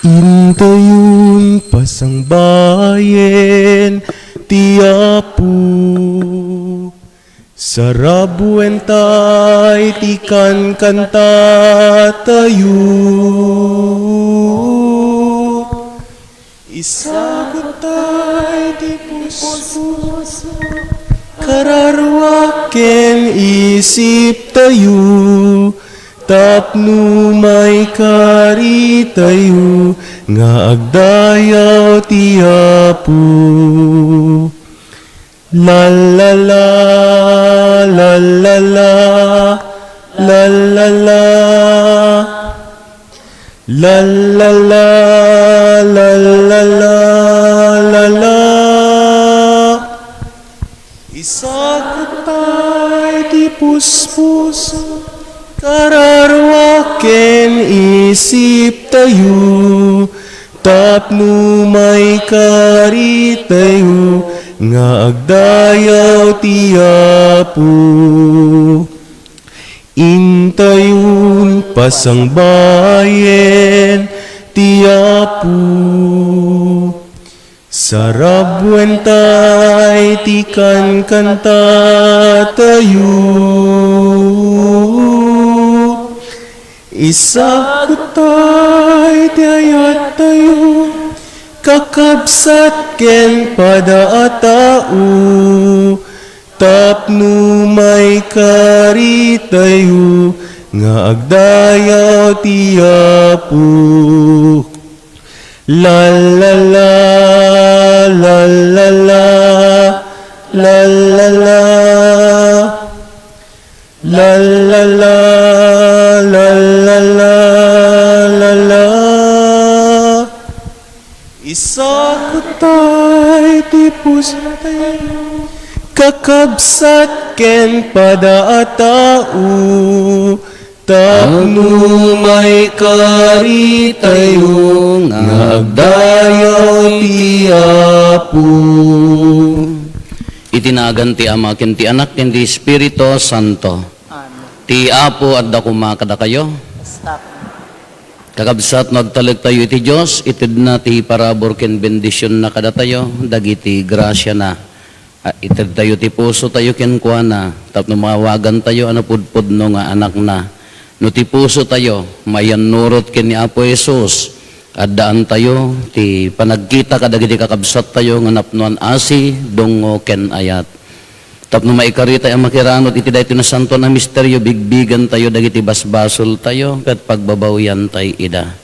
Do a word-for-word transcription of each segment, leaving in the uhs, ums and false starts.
Intayon pasangbayen ti Apo. Sarabuen tay ti kankantatayo. Isagut tay ti puspos, kararuak ken isip tayo, tapno maikaritayo nga agdayaw ti Apo. La la la, la la la, la la la. La la la, la la la, la la. Isagut tay ti puspos, kararuak ken isip tayo, tapno maikaritayo nga agdayaw ti Apo. Intayon pasangbayen ti Apo. Sarabuen tay ti kankantatayo. Isagut tay ti ayattayo, kakabsat ken pada a tao, tapno maikaritayo nga agdayaw ti Apo. La la la, la la la, la la la. La la la, la la la, la la. Isagut tay ti pusotayo, kakabsat ken pada a tao, tapno maikaritayo nga agdayaw ti Apo. Iti nagan ti Ama, ken ti Anak, ken ti Espiritu Santo. Amen. Ti Apo adda koma kadakayo. Kasta. Kakabsat, no agtalektayo iti Dios, itedna ti parabur ken bendisionna kadatayo, dagiti grasiana. A, itedtayo ti pusotayo kenkuana, tapno maawagantayo a napudpudno nga anakna. No ti pusotayo, maiyannurot ken ni Apo Jesus, addaantayo ti panagkita kadagiti kakabsattayo nga napnoan asi, dungngo, ken ayat. Tapno maikaritay a makiranod iti daytoy nasantoan a misterio, bigbigantayo dagiti basbasoltayo ket pagbabawiantay ida.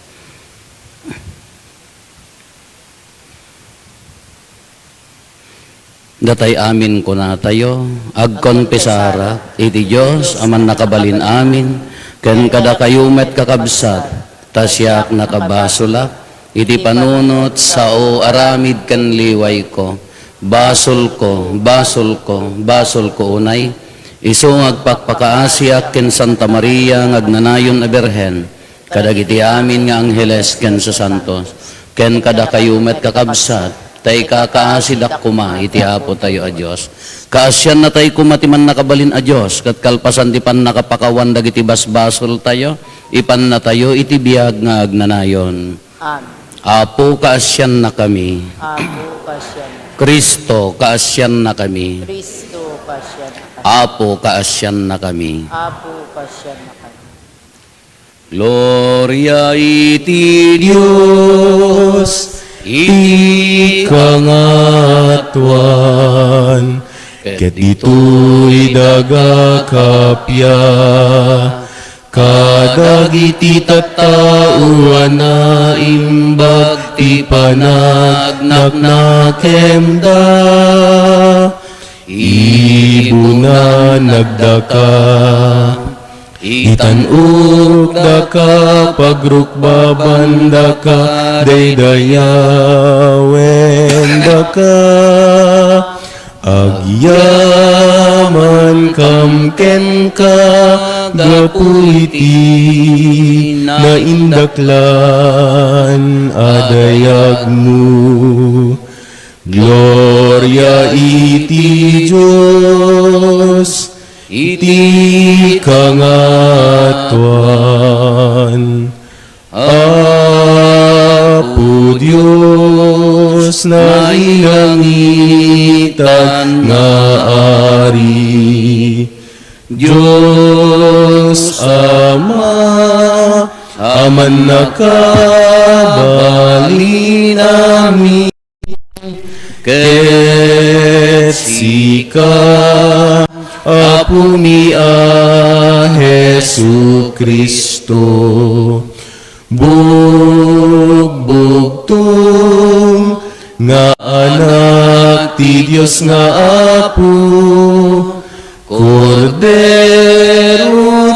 Datay amin kunatayo, agkonfesarak iti Dios a mannakabalin amin, ken kadakayo met, kakabsat, ta siak nakabasolak iti panunot, sao, aramid ken liwayko. Basolko, basolko, basolko unay. Isu nga agpakpakaasiak ken Santa Maria nga agnanayon a Birhen, kadagiti amin nga angheles ken sasantos, ken kadakayo met, kakabsat, ta ikakaasidak koma iti Apotayo a Dios. Kaasianna tay koma ti Mannakabalin a Dios, ket kalpasan ti pannakapakawan dagiti basbasoltayo, ipannatayo iti biag nga agnanayon. Amen. Apo, kaasiannakami. Apo, kaasiannakami. Cristo, kaasiannakami. Cristo, kaasiannakami. Apo, kaasiannakami. Apo, kaasiannakami. Gloria iti Dios iti kangatoan, ket ditoy daga kappia, kadagiti tattao a naimbag ti panagnaknakemda. Ibunannakdaka, itan-okdaka, pagrukbabandaka, daydayawendaka. Agyamankam kenka gapu iti naindaklan a dayagmo. Gloria iti Dios iti kangatoan. Amen. Dios, nailangitan nga Ari, Dios Ama, Aman nakabalinami, ket sika, Apomi a Jesu-Cristo, bugbugtong nga Anak ti Dios nga Apo, Kordero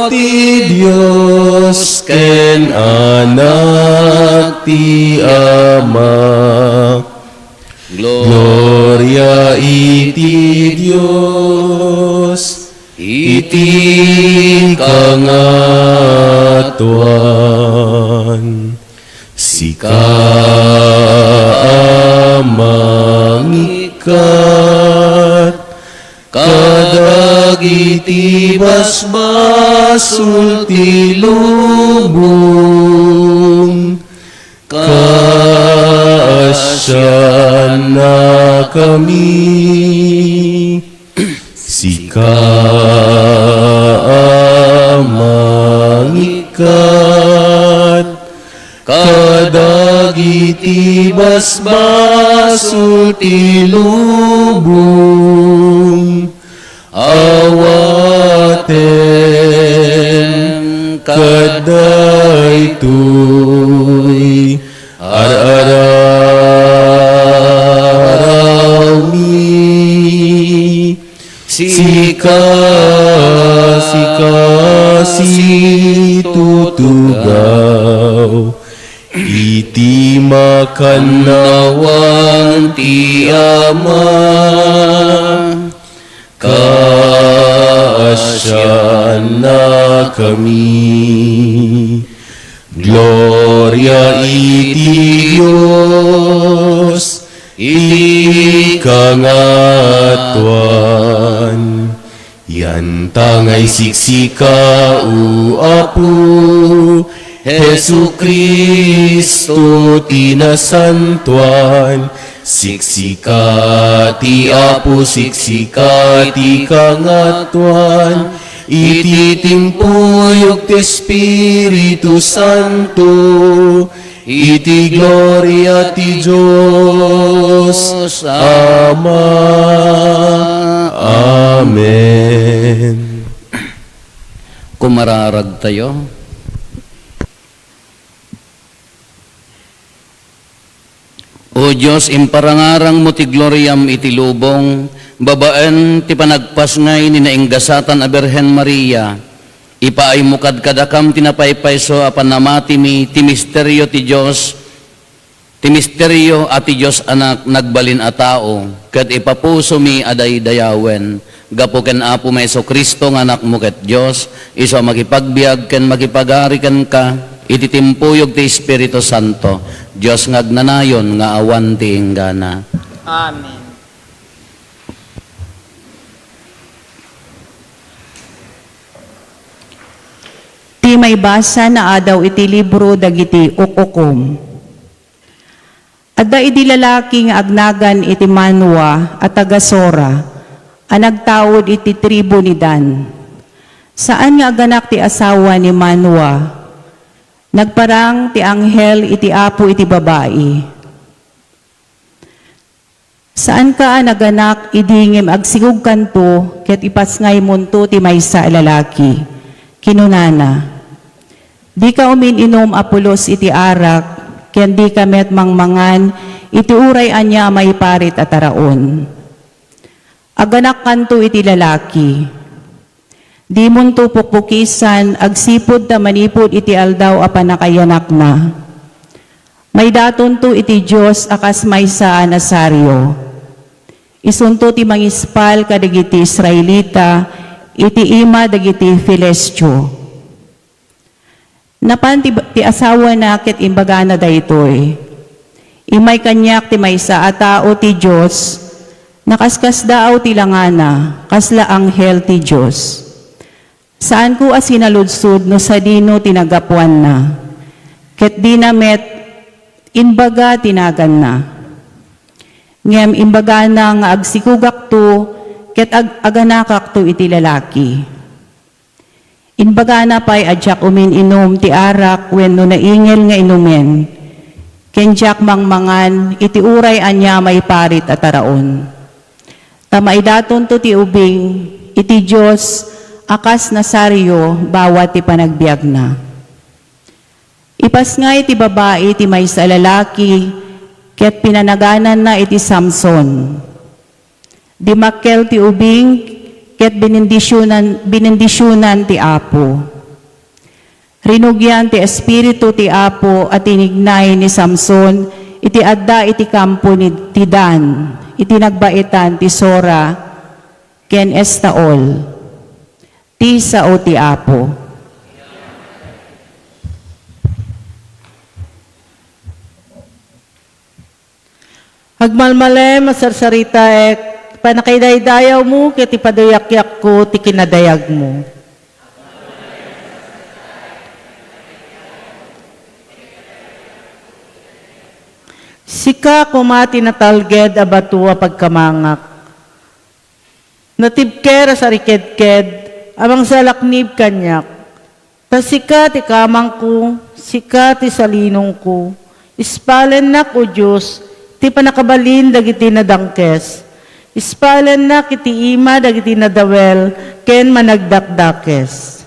ti Dios ken Anak ti Ama. Gloria iti Dios iti kangatoan. Sika a mangikkat kadagiti basbasol ti lubong, kaasiannakami. Sika a mangikkat kadagiti basbasol ti lubong, awatem kadaytoy ar-arawmi. Sika, sika situtugaw iti makannawan ti Ama. Kaasiannakami. Gloria iti Dios iti kangatoan. Yanta nga isiksika, O Apo, Jesu-Cristo ti nasantoan, siksika ti Apo, siksika ti kangatoan, iti timpuyog ti Espiritu Santo, iti gloria ti Dios Ama. Amen. Kumararagtayo. O Dios, imparangarangmo ti gloriam iti lubong, babaen ti panagpasngay ni nainggasatan a Birhen Maria. Ipaaymo kadkadakam ti napaypayso a panamatimi ti misterio ti Dios, ti misterio a ti Dios Anak nagbalin a tao, ket ipapusomi a daydayawen. Gapu ken Apomi Jesu-Cristo nga Anakmo ket Dios, isu a makipagbiag ken makipagari kenka iti timpuyog ti Espiritu Santo, Dios nga agnanayon nga awan ti inggana. Amen. Ti maibasa naadaw iti libro dagiti Uk-ukom. Adda idi lalaki nga agnagan iti Manoa a taga-Sora a nagtaud iti tribu ni Dan. Saan nga aganak ti asawa ni Manoa. Nagparang ti anghel iti Apo iti babai. Saanka a naganak idi ngem agsigogkanto ket ipasngaymonto ti maysa a lalaki. Kinunana, dika umin-inum a pulos iti arak, ken dika met mangmangan iti uray ania a maiparit a taraon. Aganakkanto iti lalaki. Dimonto pukpukisan agsipud ta manipud iti aldaw a pannakaiyanakna. Maidatonto iti Dios a kas maysa a nasario. Isunto ti mangispal kadagiti Israelita iti ima dagiti Filisteo. Napan ti, ti asawana ket imbagana daytoy, "Immay kaniak ti maysa a tao ti Dios, nakaskasdaaw ti langana, kasla anghel ti Dios. Saanko a sinaludsod no sadino ti naggapuanna, ket dina met Imbaga ti naganna. Ngem imbagana nga agsikugakto ket ag-, aganakakto iti lalaki. Imbagana pay a diak umin-inum ti arak wenno naingel nga inumen, ken diak mangmangan iti uray ania maiparit a taraon. Ta maidatonto ti ubing iti Dios a kas nasario bawat ti panagbiagna. Ipasngay ti babai ti maysa a lalaki ket pinanagananna iti Samson. Dimmakkel ti ubing ket binendisionan, binendisionan ti Apo. Rinugian ti Espiritu ti Apo a tinignay ni Samson iti adda iti kampo ni, ti Dan, iti nagbaetan ti Sora ken Estaol. Ti sao ti Apo. Agmalmalem a sarsaritaek, panakaidaydayawmo ket ipaduyakko ti kinadayagmo. Sika koma ti natalged a bato a pagkamangak. Natibker a sarikedked a mangsalaknib kaniak. Ta sika ti kamangko, sika ti salinongko. Ispalennak, O Dios, ti pannakabalin dagiti nadangkes. Ispalennak iti ima dagiti nadawel ken managdakdakes.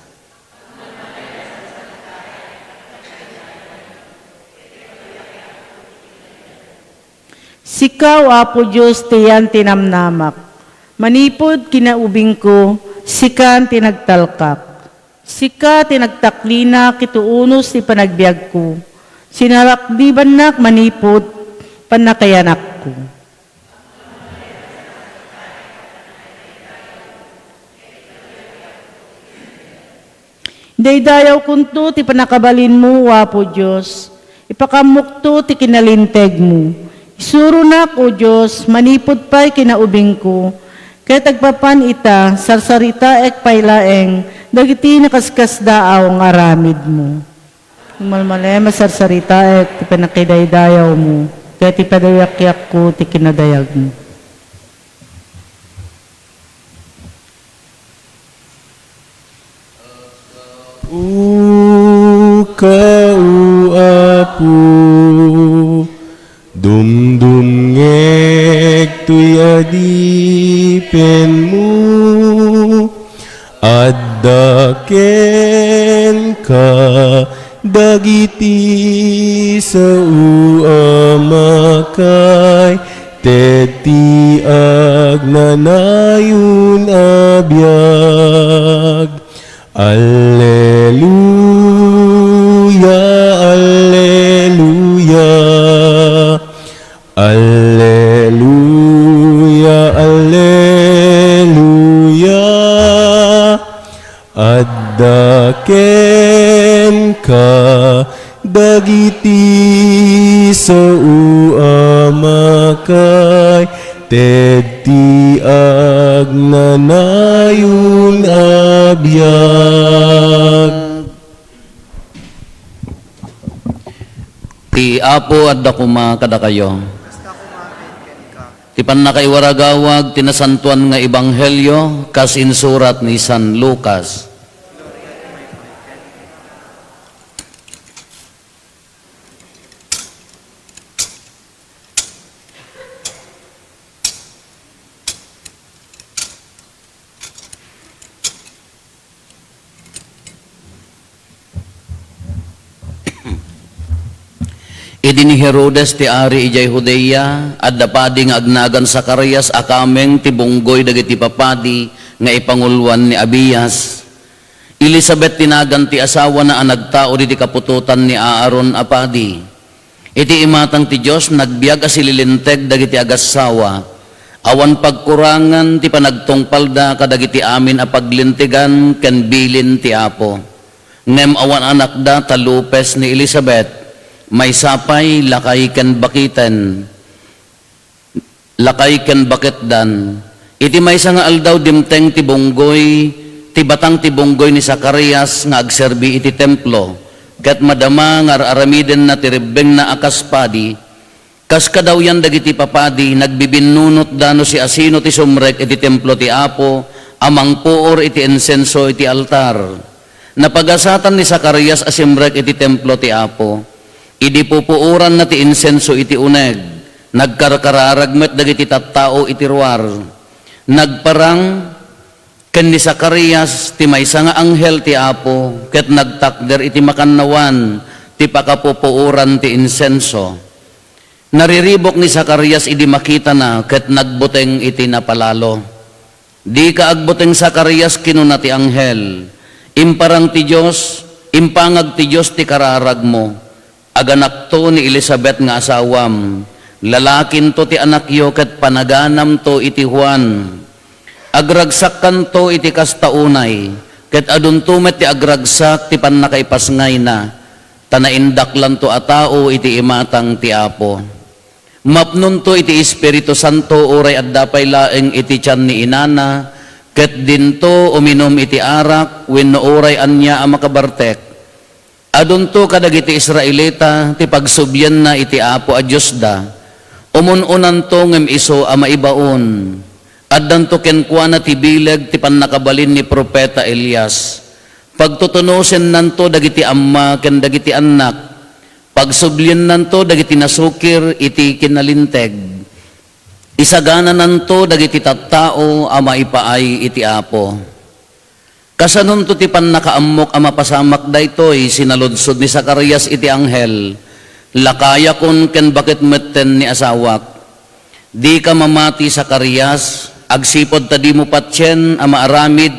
Sika, O Apo Dios, ti yan ti namnamak. Manipud kinaubingko, sikan ti nagtalkak. Sika ti nagtaklinak iti unos ti panagbiagko. Sinaraknibannak manipud pannakayanakko. Idaydayawkonto ti pannakabalinmo, O Apo Dios. Ipakaamokto ti kinalintegmo. Isuronak, O Dios, manipud pay kinaubingko, ket agpapan ita, sarsaritaek pay laeng dagiti nakaskasdaaw nga aramidmo. Malmalem a sarsaritaek ti pannakaidaydayawmo, ket ipaduyakko ti kinadayagmo. Uka, O Apo, dumdumngeg toy adipenmo. Adda kenka dagiti sao a makaited ti agnanayon a biag. Alleluia, alleluia. Alleluia, alleluia. Adda kenka dagiti sao a makaited ti agnanayon a biag. Ti Apo adda koma kadakayo. Ti pannakaiwaragawag ti Nasantoan nga Ebanghelio kas insurat ni San Lucas. Idi ni Herodes ti ari idiay Judea, adda padi nga agnagan Zacarias a kameng ti bunggoy dagiti papadi nga ipanguloan ni Abias. Elisabet ti nagan ti asawana a nagtaud iti kaputotan ni Aaron a padi. Iti imatang ti Dios, nagbiag a sililinteg dagiti agassawa. Awan pagkurangan ti panagtungpalda kadagiti amin a paglintegan ken bilin ti Apo. Ngem awan anakda ta lupes ni Elisabet, maysa pay lakay ken baketen. Lakay ken baketdan. Iti maysa nga aldaw, dimteng ti bunggoy, ti batang ti bunggoy ni Zacarias nga agserbi iti templo. ket madama nga ar-aramidenna ti rebbengna a kas padi, kas kadawyan dagiti papadi, nagbibinnunotda no siasino ti sumrek iti templo ti Apo a mangpuor iti insenso iti altar. Napagasatan ni Zacarias a simrek iti templo ti Apo. Idi pupuoranna ti insenso iti uneg, nagkarkararag met dagiti tattao iti ruar. Nagparang ken ni Zacarias ti maysa nga anghel ti Apo ket nagtakder iti makannawan ti pakapupuoran ti insenso. Nariribuk ni Zacarias idi makitana ket nagbuteng iti napalalo. "Dika agbuteng, Zacarias," kinuna ti anghel. "Imparang ti Dios, impangag ti Dios ti kararagmo. Aganakto ni Elisabet nga asawam. Lalakinto ti anakyo ket panaganamto iti Juan. Agragsakkanto iti kasta unay, ket adunto met ti agragsak ti pannakaipasngayna, ta naindaklanto a tao iti imatang ti Apo." Mapnonto iti Espiritu Santo uray adda pay laeng iti tian ni inana, ket dinto uminum iti arak wenno uray ania a makabartek. Adunto kadagiti Israelita ti pagsublianna iti Apo a Diosda. Umun-unanto ngem isu a maibaon. Addanto kenkuana ti bileg ti pannakabalin ni Profeta Elias. Pagtutunosennanto dagiti amma ken dagiti annak. Pagsubliannanto dagiti nasukir iti kinalinteg. Isaganananto dagiti tattao a maipaay iti Apo. "Kasanonto ti pannakaammok a mapasamak daytoy?" sinaludsod ni Zacarias iti anghel. "Lakayakon ken baket metten ni asawak." "Dika mamati, Zacarias, agsipud ta dimo patien a maaramid,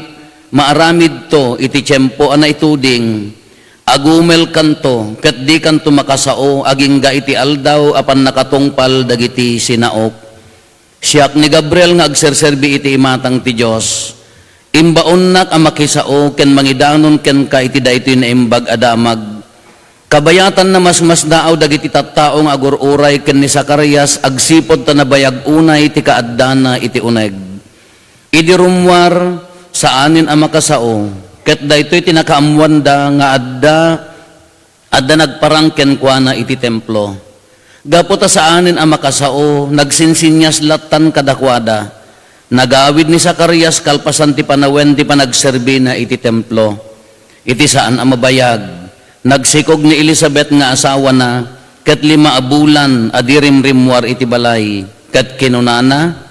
maaramidto iti tiempo a naituding. Agumelkanto, ket dikanto makasao agingga iti aldaw a pannakatungpal dagiti sinaok. Siak ni Gabriel nga agserserbi iti imatang ti Dios. Imbaonnak a makisao ken mangidanon kenka iti daytoy naimbag a damag." Kabayatanna, masmasdaaw dagiti tattao nga agur-uray ken ni Zacarias agsipud ta nabayag unay ti kaaddana iti uneg. Idi rummuar, saanen a makasao, ket daytoy ti nakaammoanda nga adda, adda nagparang kenkuana iti templo. Gapu ta saanen a makasao, nagsinsinnias lattan kadakuada. Nagawid ni Zacarias kalpasan ti panawen ti panagserbina iti templo. Iti saan a mabayag, nagsikog ni Elisabet nga asawana ket lima a bulan a di rimrimmuar iti balay, ket kinunana,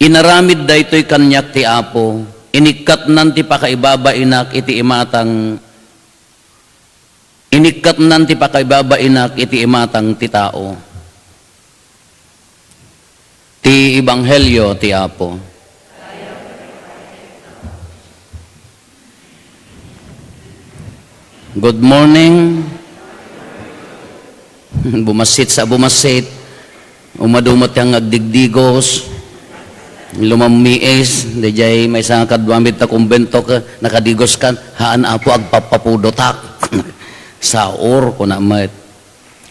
"Inaramid daytoy kaniak ti Apo, inikkatnan ti pakaibabainak iti imatang, inikkatnan ti pakaibabainak iti imatang ti tao." Ti Ebanghelio ti Apo. Good morning. Bumassit sa bumassit. Umadumot yang agdigdigos. Lumammiis, daydiay maysa nga kaduami ta kumbento ka, nakadigos kan, "Haan, Apo, agpapapudotak." "Saor," kuna met.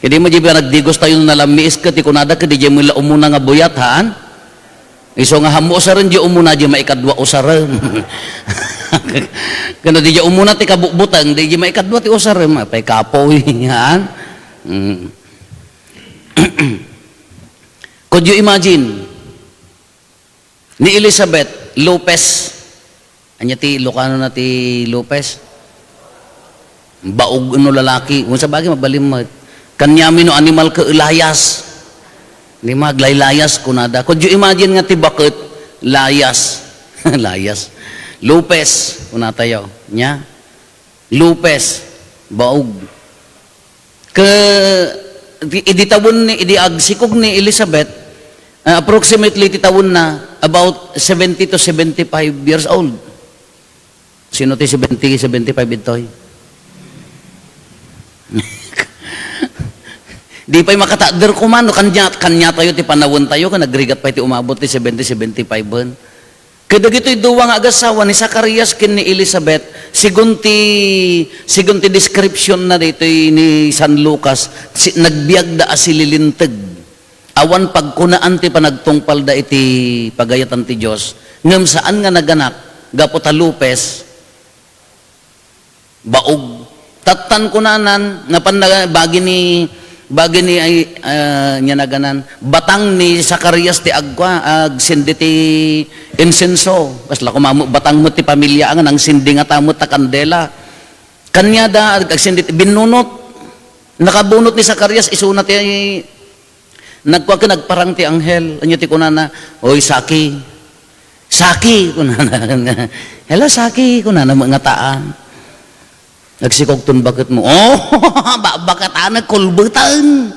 Idi mo di ba nagdigos tayo no nalammiis ka, ti kunada ka, di di mo la umuna nga buyat, haan? Isu nga hammo usaren di umuna, di maikadua usarem. Kano di di umuna ti kabutbuteng, di di maikadua ti usarem, apay kapoy, haan? Mm. Could you imagine? Ni Elizabeth Lopez. Ania ti Ilocano na ti Lopez? Baog no lalaki. Kung sa bagay, mabalin mo. Kanyami no animal ka, layas. Di maglaylayas, kunada. Could you imagine nga ti baket, layas. Layas. Lopez, kunatayo. Nya? Lopez, baog. Ke, idi, idi tawen ni, idi agsikog ni Elizabeth, ah, approximately ti tawenna, about seventy to seventy-five years old. Sino ti seventy, seventy-five ditoy? Di pay makatakder koma, no, kanya, kanya tayo ti panawen tayo, ka nagrigat pay ti umabot ti seventy, seventy-five en. Kadagitoy duwa nga agassawa ni Zacarias ken ni Elizabeth, segun ti, segun ti description na ditoy ni San Lucas, si, nagbiagda a sililinteg. Awan pagkunaan ti panagtungpalda iti pagayatan ti Dios, ngem saan nga naganak gapu ta lupes. Baog. Tattan kunanan, napan na, bagi ni, bagi ni, ay, ah, nia naganan, batang ni Zacarias ti agkua, agsindi ti insenso. Kasla koma met batang met ti pamilya nga nangsindi ngata met ta kandela. Kaniada, ag-, agsindi ti binnunot. Nakabunot ni Zacarias, isuna ti nagkua ken nagparang ti anghel. Ania ti kunana? "Oy, Saki. Saki," kunana. "Hello, Saki," kunana met ngata. "Agsikogton baketmo." Oh, ba-, baketana, kulbeten.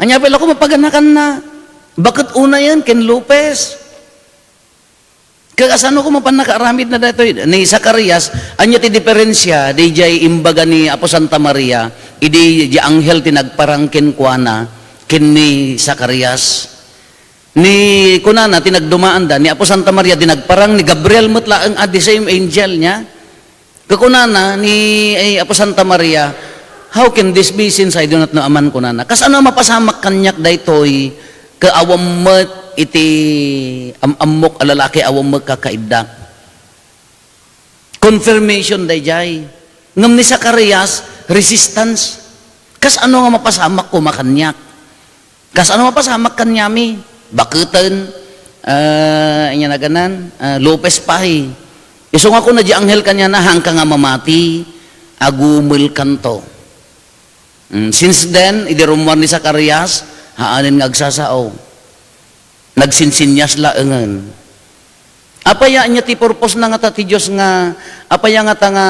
Ania pay la koma paganakanna? Baket unayen ken Lopez. Kasano koma pannakaaramidna daytoy? Ni Zacarias, ania ti diferensia, diay imbaga ni Apo Santa Maria, idi diay anghel ti nagparang kenkuana, ken ni Zacarias? Ni kunana, ti nagdumaanda, ni Apo Santa Maria, di nagparang ni Gabriel met laeng a the same angel nia. Kakunana ni, ay, Apo Santa Maria, "How can this be since I do not know a man?" kunana. "Kasano a mapasamak kaniak daytoy, ket awan met iti am-ammok a lalaki, awan met kakaiddak?" Confirmation daydiay. Ngem ni Zacarias, resistance. "Kasano nga mapasamak koma kaniak? Kasano mapasamak kaniami?" Baketen, ah, ania naganan, ah, Lopez pay. Isu nga kuna di anghel kaniana, "Haanka nga mamati, agumelkanto." Mm, since then, idi rummuar ni Zacarias, haanen nga agsasao. Nagsinsinnias laengen. Apay ania ti purpose na ngata ti Dios nga, apay ngata nga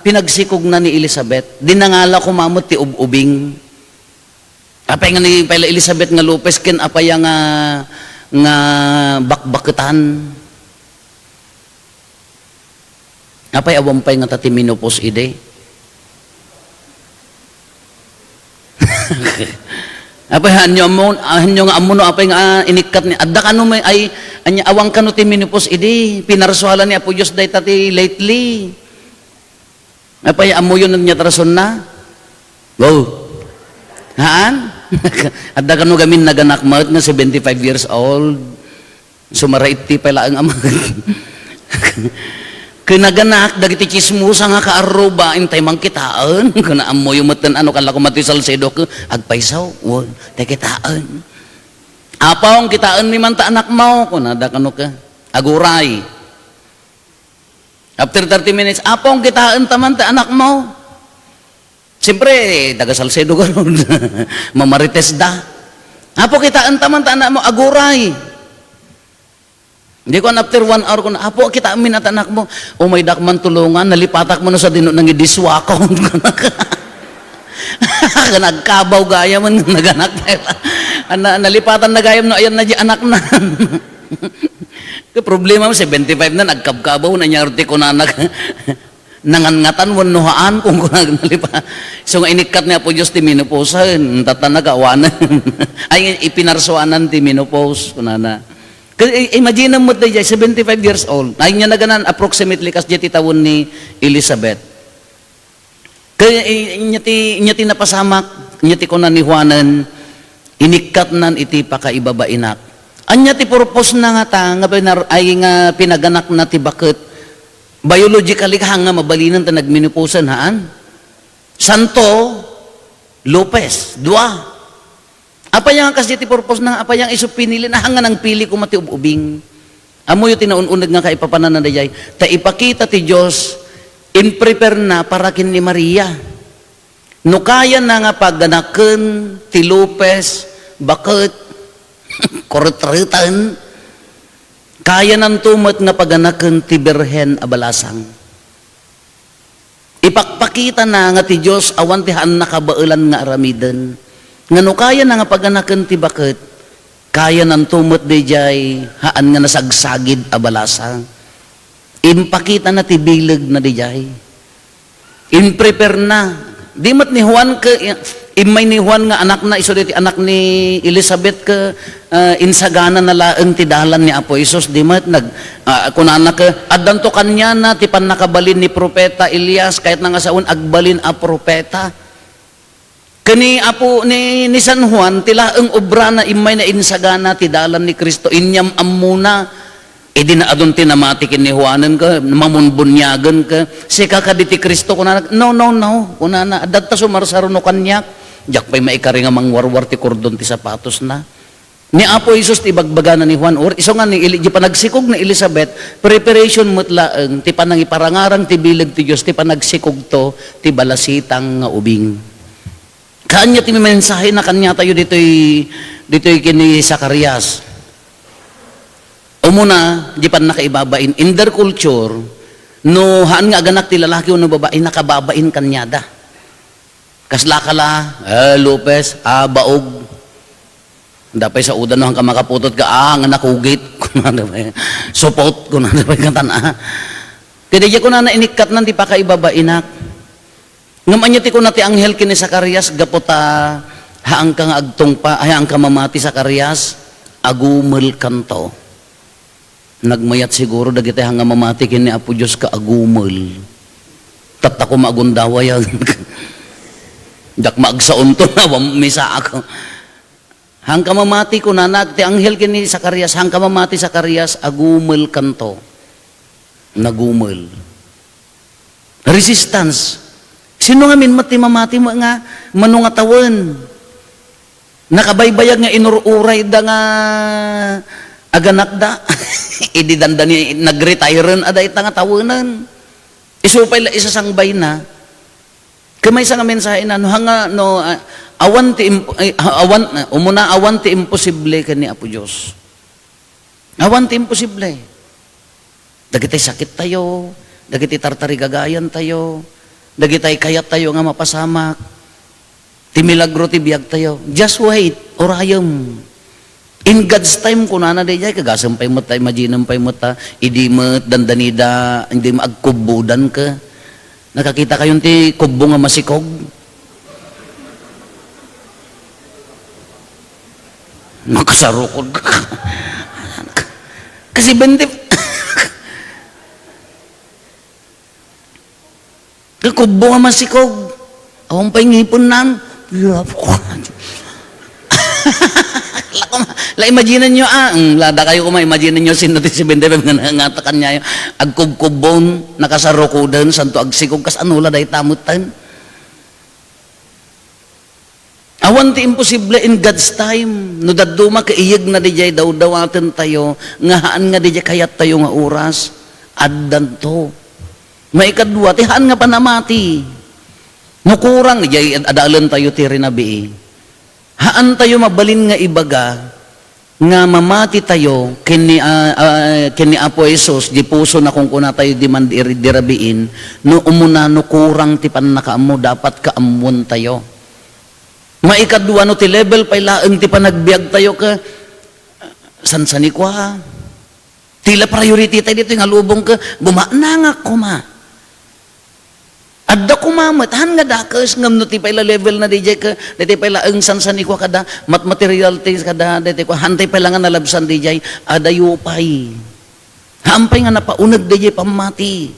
pinagsikogna ni Elizabeth? Di nangala koma met ti ub-ubing. Apay nga ni pay la Elizabeth nga Lopez ken apay nga, nga bakbaketan? Apay awan pay ngata ti menopause idi? Apay, haanyo ammo, haanyo nga ammo no apay nga, ah, inikkat ni, adda kano may, ay, ania, awan kano ti menopause idi? Pinarsualan ni Apo Dios dayta ti lately. Apay, ammoyo no ania ti rasonna? Go. Haan? Adda kano gamin naganak met nga seventy-five years old. Sumara iti pay laeng a met. Ken naganak dagiti tsismosa nga kaarruba, intay man kitaen. Kuna ammoyo metten ano, kala ko mati Salcedo ke, agpayso, wen, tay kitaen. "Apong, kitaenmi man ta anakmo," kunada kano ke. Aguray. After thirty minutes, "Apong, kitaenta man ta anakmo." Siyempre, taga Salcedo garud. Mamarites da. "Apo, kitaenta man ta anakmo, aguray." Di kuan, after one hour, kun, "Apo, kitaenmi na ta anakmo." "Umaydak man tulongan, nalipatak man no sadino nangidiswakon." Nagkabaw gayam, naganak. Ana, nalipatan na gayam no ayan na di anakna. Ti problema mo, seventy-five na, nagkabkabaw, nanyar ti kunana. Nangangatan wenno haan, kun kuna nalipa. So nga inikkat ni Apo Dios ti menopause, tatta nagawanen. Ay, ipinarsuanan ti menopause, kunana. Kay, i-, imagine mo daydiay, seventy-five years old. Ay, nia naganan, approximately, kasdiay ti tawen ni Elizabeth. Kay, i-, nia ti, nia ti napasamak, nia ti kuna ni Juanen, inikkatnan iti pakaibabainak. Ania ti purpose na ngata nga pinar-, ay nga pinaganakna ti baket? Biologically, haan nga mabalinen ta nagmenopause, haan? Santo, Lopez, dua. Apay nga kasdiay ti purpose na, apay nga isu pinili na, haan nga nangpili koma ti ub-ubing? Ammoyo ti naun-uneg nga kaipapananna daydiay. Ta ipakita ti Dios, in-prepare na para ken ni Maria. No kayana nga paganaken ti Lopez, baket, kuretreten, kayananto met nga paganaken ti Birhen a balasang. Ipakpakitana nga ti Dios awan ti haan nakabaelan nga aramiden. Nga no kayana nga paganaken ti baket, kayananto met daydiay haan nga nasagsagid a balasang. Impakitana ti bilegna daydiay. In-prepare na. Di met ni Juan ke, immay ni Juan nga anakna, isu daytoy anak ni Elizabeth ke, ah, insagana na laeng ti dalan ni Apo Jesus. Di met nag-, ah, kunana ke, "Addanto kaniana ti pannakabalin ni Profeta Elias, kayatna nga sawen agbalin a profeta." Ken ni Apo, ni, ni San Juan, ti laeng obrana immay na insagana ti dalan ni Cristo, inyam-ammona, Idi naadun ti namati ken ni Juanen ka, mamunbuniagen ka, "Sika kadi ti Cristo?" kunana. "No, no, no," kunana, "adda ta sumarsaruno kaniak. Diak pay maikari nga mangwarwar ti kordon ti sapatosna." Ni Apo Jesus ti ibagbagana ni Juan, or isu nga ni Eli-, di panagsikog ni Elizabeth, preparation met laeng ti panangiparangarang ti bileg ti Dios, ti panagsikogto ti balasitang nga ubing. Kaanya ti mensahena kaniatayo ditoy, ditoy ken ni Zacarias. Umuna, di pannakaibabain, in their culture, no haan nga aganak ti lalaki wenno babai, nakababain kaniada. Kasla ka la, eh, Lopez, ah, baog. Dapay sa udan no, hangka makaputot ka, ah, nga nakugit. Kunana pay, supot, kunana pay katan, ah. Kadi diay kunana, inikkatnan ti pakaibabainak. Ngem ania ti kuna ti anghel ken ni Zacarias, gapu ta haanka nga agtungpa, haanka mamati, Zacarias, agumelkanto. Nagmayat siguro dagiti haan nga mamati ken ni Apo Dios ka agumel. Tatta koma agundaway, ah. Diak maagsaonto, awan misaak. Haanka mamati, kunana ti anghel ken ni Zacarias, haanka mamati, Zacarias, agumelkanto. Nagumel. Resistance. Sino ngamin met ti mamati met nga mano nga tawen? Nakabaybayag nga inur-urayda nga aganakda. Idi dandani nag-retire-en a dayta nga tawenen. Isu pay la isasangbayna. Ket maysa nga mensahena, no, hanga, no, ah, awan ti imp-, ay, awan, ah, umuna, awan ti imposible ken ni Apo Dios. Awan ti imposible. Dagiti sakittayo, dagiti tartarigagayantayo, dagiti kayattayo nga mapasamak, ti milagro ti biagtayo. Just wait, urayem. In God's time, kunana daydiay, kagasem pay met ta, imaginem pay met ta, idi met dandanida, idi met agkubbodan ka. Nakakitakayon ti kubbo nga masikog? Makasarukod ka. Kasi bente, kubbo nga masikog. Awan pay ngipennan. La, imagine-yo, ah, mm, la, dakayo koma, imagine-yo, sino ti seventy-five nga nangatakan niya, agkubkubbon, nakasarukoden, santo agsikog, kas ano la dayta metten? Awan ti imposible in God's time. No dadduma, kaiyegna didiay dawdawatentayo, nga haan nga didiay kayattayo nga oras, addanto. Maikadua, ti haan nga panamati. No kurang, didiay ad-, adalentayo ti rinabii. Haantayo mabalin nga ibaga nga mamatitayo ken ni, ah, ah, ken ni Apo Jesus, di puso na kunkunatayo di man di, di rabiin, no umuna, no kurang ti pannakaammo, dapat kaammoentayo. Maikadua, no ti level pay laeng ti panagbiagtayo ket, sansanikua. Ti la priority tayo ditoy nga lubong ket, gumanangak koma. Adda koma met, haan nga dakes, ngem no ti pay la level na didiay ket, daytoy pay laeng sansanikua kada, mat-, material things kada, daytoy kua, haan tay pay la nga nalabsan didiay, adayo pay. Haan pay nga napauneg didiay pammati.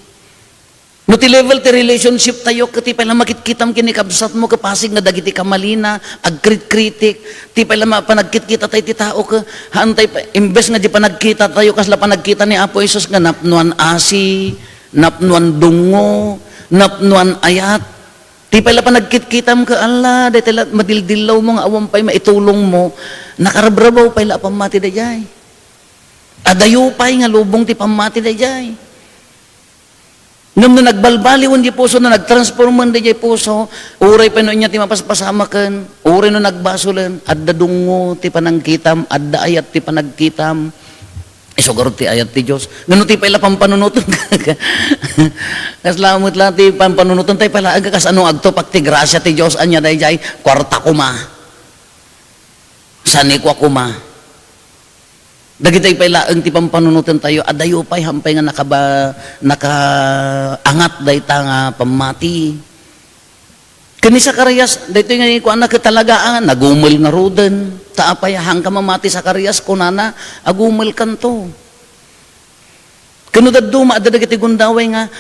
No ti level ti relationship tayo, ket ti pay la makitkitam ken ni kabsatmo, ket pasig nga dagiti kamalina, agkritkritik, ti pay la ma-, panagkitkita tayo ti tao, ket haan tay pa-, imbes nga di panagkita tayo, kasla panagkita ni Apo Jesus nga napnoan asi, napnoan dungngo, napnoan ayat. Ti pay la panagkitkitam ket, ala, daytoy la madildillawmo nga awan pay maitulongmo, nakarabrabaw pay la a pammati daydiay. Adayo pay nga lubong ti pammati daydiay. Ngem no nagbalbaliwen diay puso, no nagtransformen diay puso, uray pay no ania ti mapaspasamaken, uray no nagbasolen, adda dungngo ti panangkitam, adda ayat ti panagkitam, isu garud ti ayat ti Dios. Ngem no ti pay la pampanunoten, kasla met la ti pampanunoten, tay pay la, aga, kas ano, agtupak ti grasia ti Dios, ania daydiay, kuarta koma. Sanikua koma. Dagitoy pay laeng ti pampanunoten tayo, adayo pay, haan pay nga nakaba-, nakaangat dayta nga pammati. Ken ni Zacarias, daytoy nga kuana ket talaga, ah, nagumel ngaruden. Ta apay, haanka mamati, Zacarias, kunana, agumelkanto. Ken no dadduma, adda dagiti gundaway nga,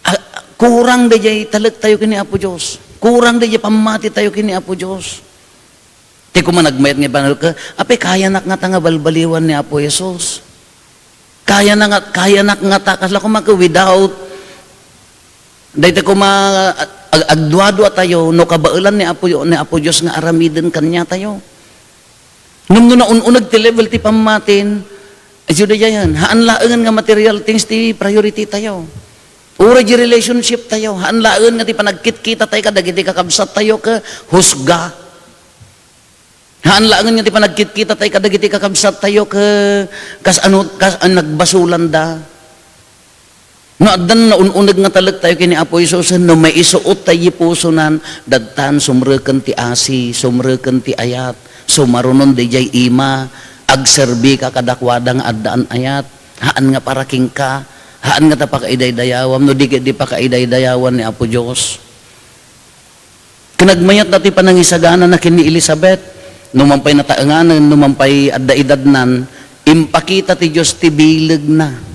ah, kurang daydiay talektayo ken ni Apo Dios. Kurang daydiay pammatitayo ken ni Apo Dios. Ti koma nagmayat nga ipanalek, apay, kayanak ngata nga balbaliwan ni Apo Jesus. Kayana nga, kayanak ngata, kasla koma ket without, dayta koma, ag-, agduadua tayo, no kabaelan ni Apo, ni Apo Dios nga aramiden kaniatayo. Ngem no naun-uneg ti level ti pammatin, isu dayayen, haan laengen nga material things ti priority tayo. Uray di relationship tayo, haan laengen nga ti panagkitkita tayo kadagiti kakabsat tayo ket husga. Haan laengen nga ti panagkitkita tayo kadagiti kakabsat tayo ket kas ano, kas, ah, nagbasolanda. No addan naun-uneg nga talek tayo ken ni Apo Jesus, no maisuot tayo di pusonan, dadtan sumreken ti asi, sumreken ti ayat, sumarunon daydiay ima, agserbika kadakuada nga addaan ayat, haan nga para kenka, haan nga ta pakaidaydayawam, no di ket di pakaidaydayawan ni Apo Dios. Ken agmayat dati panangisaganana ken ni Elizabeth, no man pay nataenganen, no man pay adda edadnan, impakita ti Dios ti bilegna.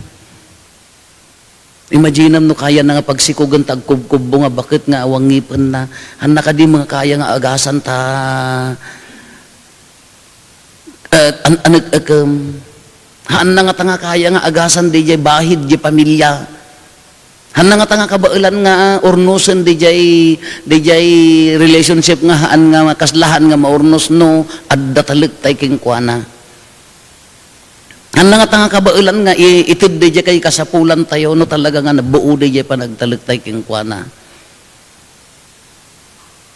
Imaginam no kayana nga pagsikogen ta agkubkubbo nga baket nga awan ngipenna. Hanna kadi nga kaya nga agasan ta, eh, an-, anek-ekem. Hanna nga ta nga kaya nga agasan diay bahid diay pamilya. Hanna nga ta nga kabaelan nga urnosen diay, diay relationship nga haan nga kasla haan nga maurnos no adda talek tay kenkuana. Hanna nga ta nga kabaelan nga i-, ited daydiay kay kasapulan tayo no talaga nga nabuo daydiay panagtalek tay kenkuana.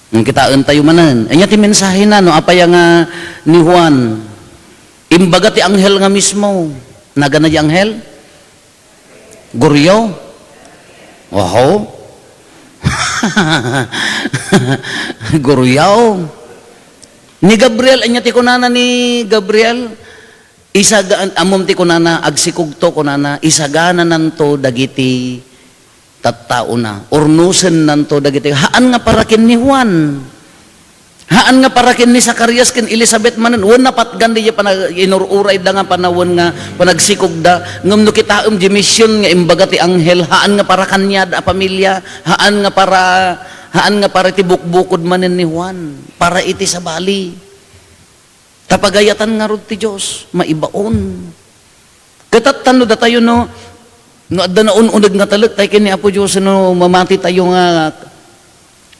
Ngem kitaen tayo manen. Ania ti mensahena no apay nga ni Juan? Imbaga ti anghel nga mismo. Nagana di anghel? Guryo? Oho. Guryo. Ni Gabriel, ania ti kunana ni Gabriel? Isagaan, ammom ti kunana, agsikugto, kunana, isaganananto dagiti tattaona. Urnosennanto dagiti, haan nga para ken ni Juan. Haan nga para ken ni Zacarias ken Elizabeth manen. Wen, napatgan diay panag-, inur-urayda nga panawen nga panagsikugda. Ngem no kitaem di mision nga imbaga ti anghel, haan nga para kaniada a pamilya, haan nga para, haan nga para iti bukbukod manen ni Juan, para iti sabali. Ta pagayatan ngarud ti Dios, maibaon. Ket no datayo no, no adda naun-uneg nga talek tay ken ni Apo Dios, no mamati tayo nga,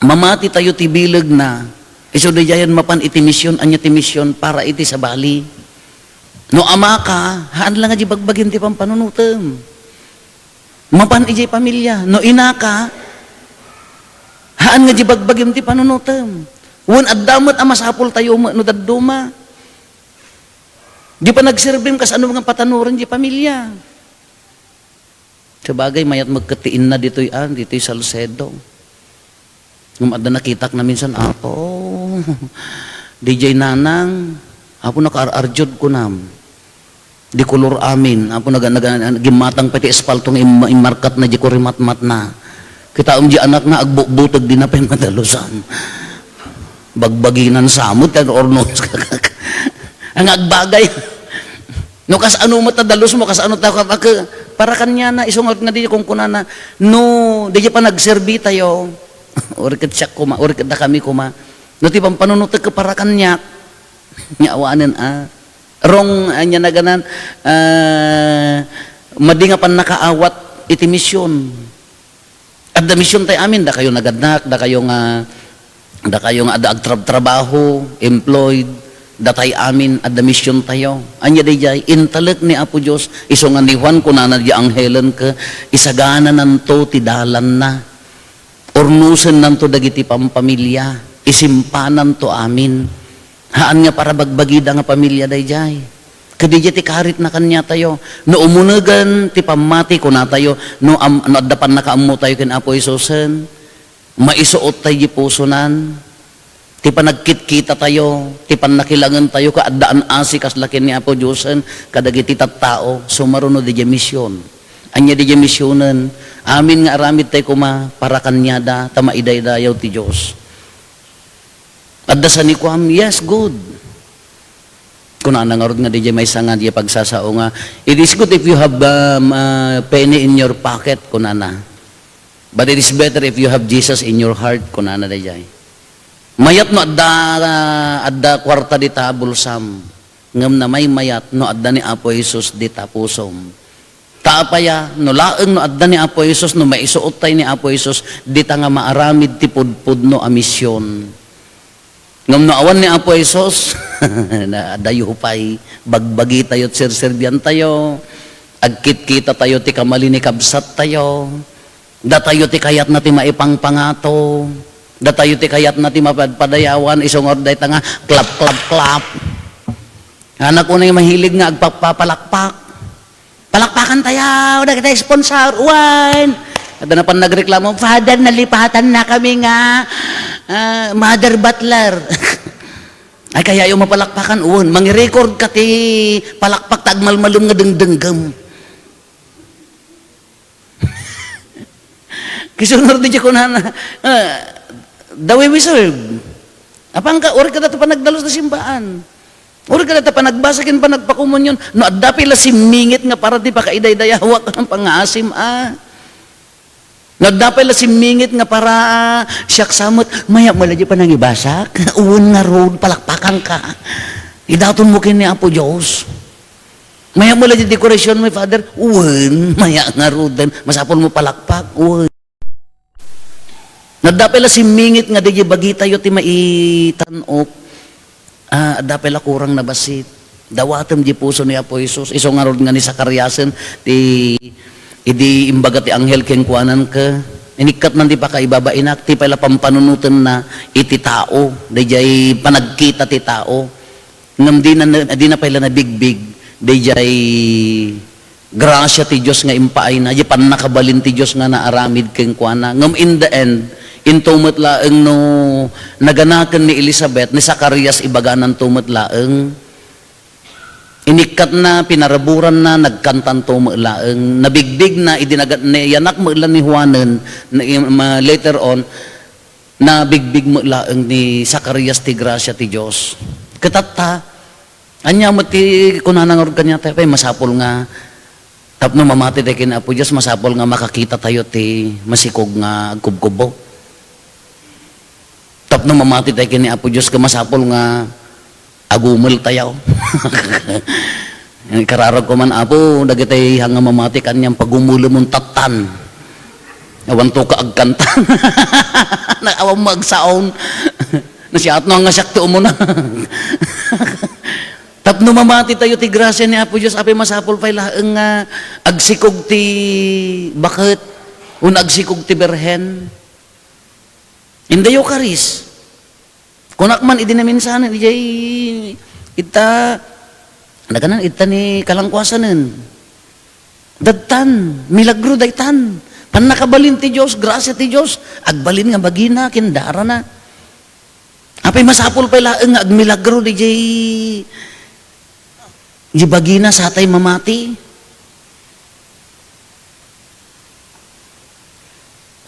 mamati tayo ti bilegna, isu daydiayen mapan iti mision, ania ti mision para iti sabali. No amaka, haan la nga di bagbagim ti pampanunotem. Mapan idiay pamilya. No inaka, haan nga di bagbagim ti panunotem. Wen adda met a masapul tayo met no dadduma. Di panagserbim kasano nga patanoren di pamilya. Sabagay, mayat met ket ti inna ditoy, ah, ditoy Salcedo. Ngem adda nakitak naminsan, Apo, didiay nanang, Apo, nakaar-arjud kunam. Di kolor amin, Apo, naga-, naga-, gimmatang pay ti espalto nga im-, immarkatna di kurimatmatna. Kitaem di anakna, agbutbuteg, dina pay madalusan. Bagbaginan samot, yan, ornos. Ang agbagay. No, kasano met a dalus mo, kasano ta ka, ka, para kaniana, isu nga di kunkunana, no, di panagserbi tayo, uri ket siak koma, uri ket dakami koma, no, ti pampanunotek ket para kaniak, nya awanen, ah, wrong, ania naganan, ah, madi nga pannakaawat iti mision. Adda mision tay amin, dakayo nagannak, dakayo nga, dakayo nga adda agtrabtrabaho, employed, datay amin, adda mision tayo. Ania daydiay, intalek ni Apo Dios, isu nga ni Juan, kunana di anghelen ket, isaganananto ti dalanna. Urnosennanto dagiti pampamilya, isimpananto amin. Haan nga para bagbagida nga pamilya daydiay. Ket daydiay ti karitna kaniatayo. No umunegen ti pammati, kunatayo, no am-, no adda pannakaammotayo ken Apo Jesusen, maisuottayo di pusonan, ti panagkitkitatayo, ti pannakilangentayo, ket addaan asi kasla ken ni Apo Diosen kadagiti tattao, sumaruno daydiay mision. Ania daydiay misionen? Amin nga aramidtayo koma para kaniada, ta maidaydayaw ti Dios. Adda sanikuam, yes, good. Kunana ngarud nga daydiay maysa nga di pagsasao nga, "It is good if you have, um, uh, penny in your pocket," kunana. "But it is better if you have Jesus in your heart," kunana daydiay. Mayat no adda, adda kuarta dita bulsam, ngem namaymayat no adda ni Apo Jesus dita pusom. Ta apay a, no laeng no adda ni Apo Jesus, no maisuottay ni Apo Jesus, dita nga maaramid ti pudpudno a mision. Ngem no awan ni Apo Jesus, na, adayo pay, bagbagitayo, serserbiantayo, agkitkitatayo ti kamali ni kabsattayo, datayo ti kayatna ti maipangpangato, datayo ti kayatna ti mapadpadayawan, isu ngarud dayta nga clap, clap, clap. Anak, unay mahilig nga agpapapalakpak. Palakpakan tayo, dagiti sponsor, wen. Adda na pan nagreklamo, "Father, nalipatan na kami nga, ah, mother butler." Ay, kayayo mapalakpakan, wen. Mangi-record ka ti palakpak ta agmalmalem nga dengdenggem. Kisunor di kunana, ah, "The way we serve." Apang ka, uri ka dati panagdalus na simbaan. Uri ka dati panagbasa ken panagpakomunion. No, adda pay la simmingit nga para ti pakaidaydayawa ka, pangaasim, a. No, adda pay la simmingit nga para, ah, siak sa met, maya mo la di panangibasak. Uwan nga road, palakpakan ka. Idaton mo ken ni Apo Dios. Maya mo la di dekorasyon mo, Father. Uwan, maya nga road. Masapul mo palakpak. Uwan. Nadda pay la simmingit nga di bagitayo ti maitan-ok. Ah, adda pay la kurang nabassit. Dawatem di puso ni Apo Jesus. Isu ngarud nga ni Zacariasen ti idi imbaga ti anghel kenkuana, "Inikkat man ti pakaibabainak, ti pay la pampanunotenna iti tao, daydiay panagkita ti tao." Ngem dina, dina pay la nabigbig daydiay grasia ti Dios nga impaayna, diay pannakabalin ti Dios nga naaramid kenkuana. Ngem in the end, into met laeng no naganaken ni Elizabeth, ni Zacarias ibaganan to met laeng. Inikkatna, pinaraburanna, nagkantanto met laeng. Nabigbigna idi naga-, nayanak met la ni Juanen, na, ma-, later on, nabigbig met laeng ni Zacarias ti grasia ti Dios. Ket tatta, ania met ti kunana ngarud kaniatayo, pay masapul nga tapno mamati tayo ken Apo Dios, masapul nga makakita tayo ti masikog nga agkubkubbo. Tapno mamati tayo ken ni Apo Dios, ket masapul nga agumel tayo. Kararag ko man, Apo, dagiti hanga mamati kaniam, pagumelemon tattan. Awan to ka agkanta. Na, awan mo agsaon. Nasiatno nga siak ti umuna. Tapno mamati tayo ti grasia ni Apo Dios, apay masapul pay laeng nga agsikog ti baket, wenno agsikog ti birhen. In the Eucharist, kunak man idi naminsanen, idiay, ita, naganan, ita ni kalangkuasanen. Dadtan, milagro daytan. Pannakabalin ti Dios, grasia ti Dios, agbalin nga bagina, ken darana. Apay masapul pay laeng nga agmilagro diay, diay bagina satay mamati?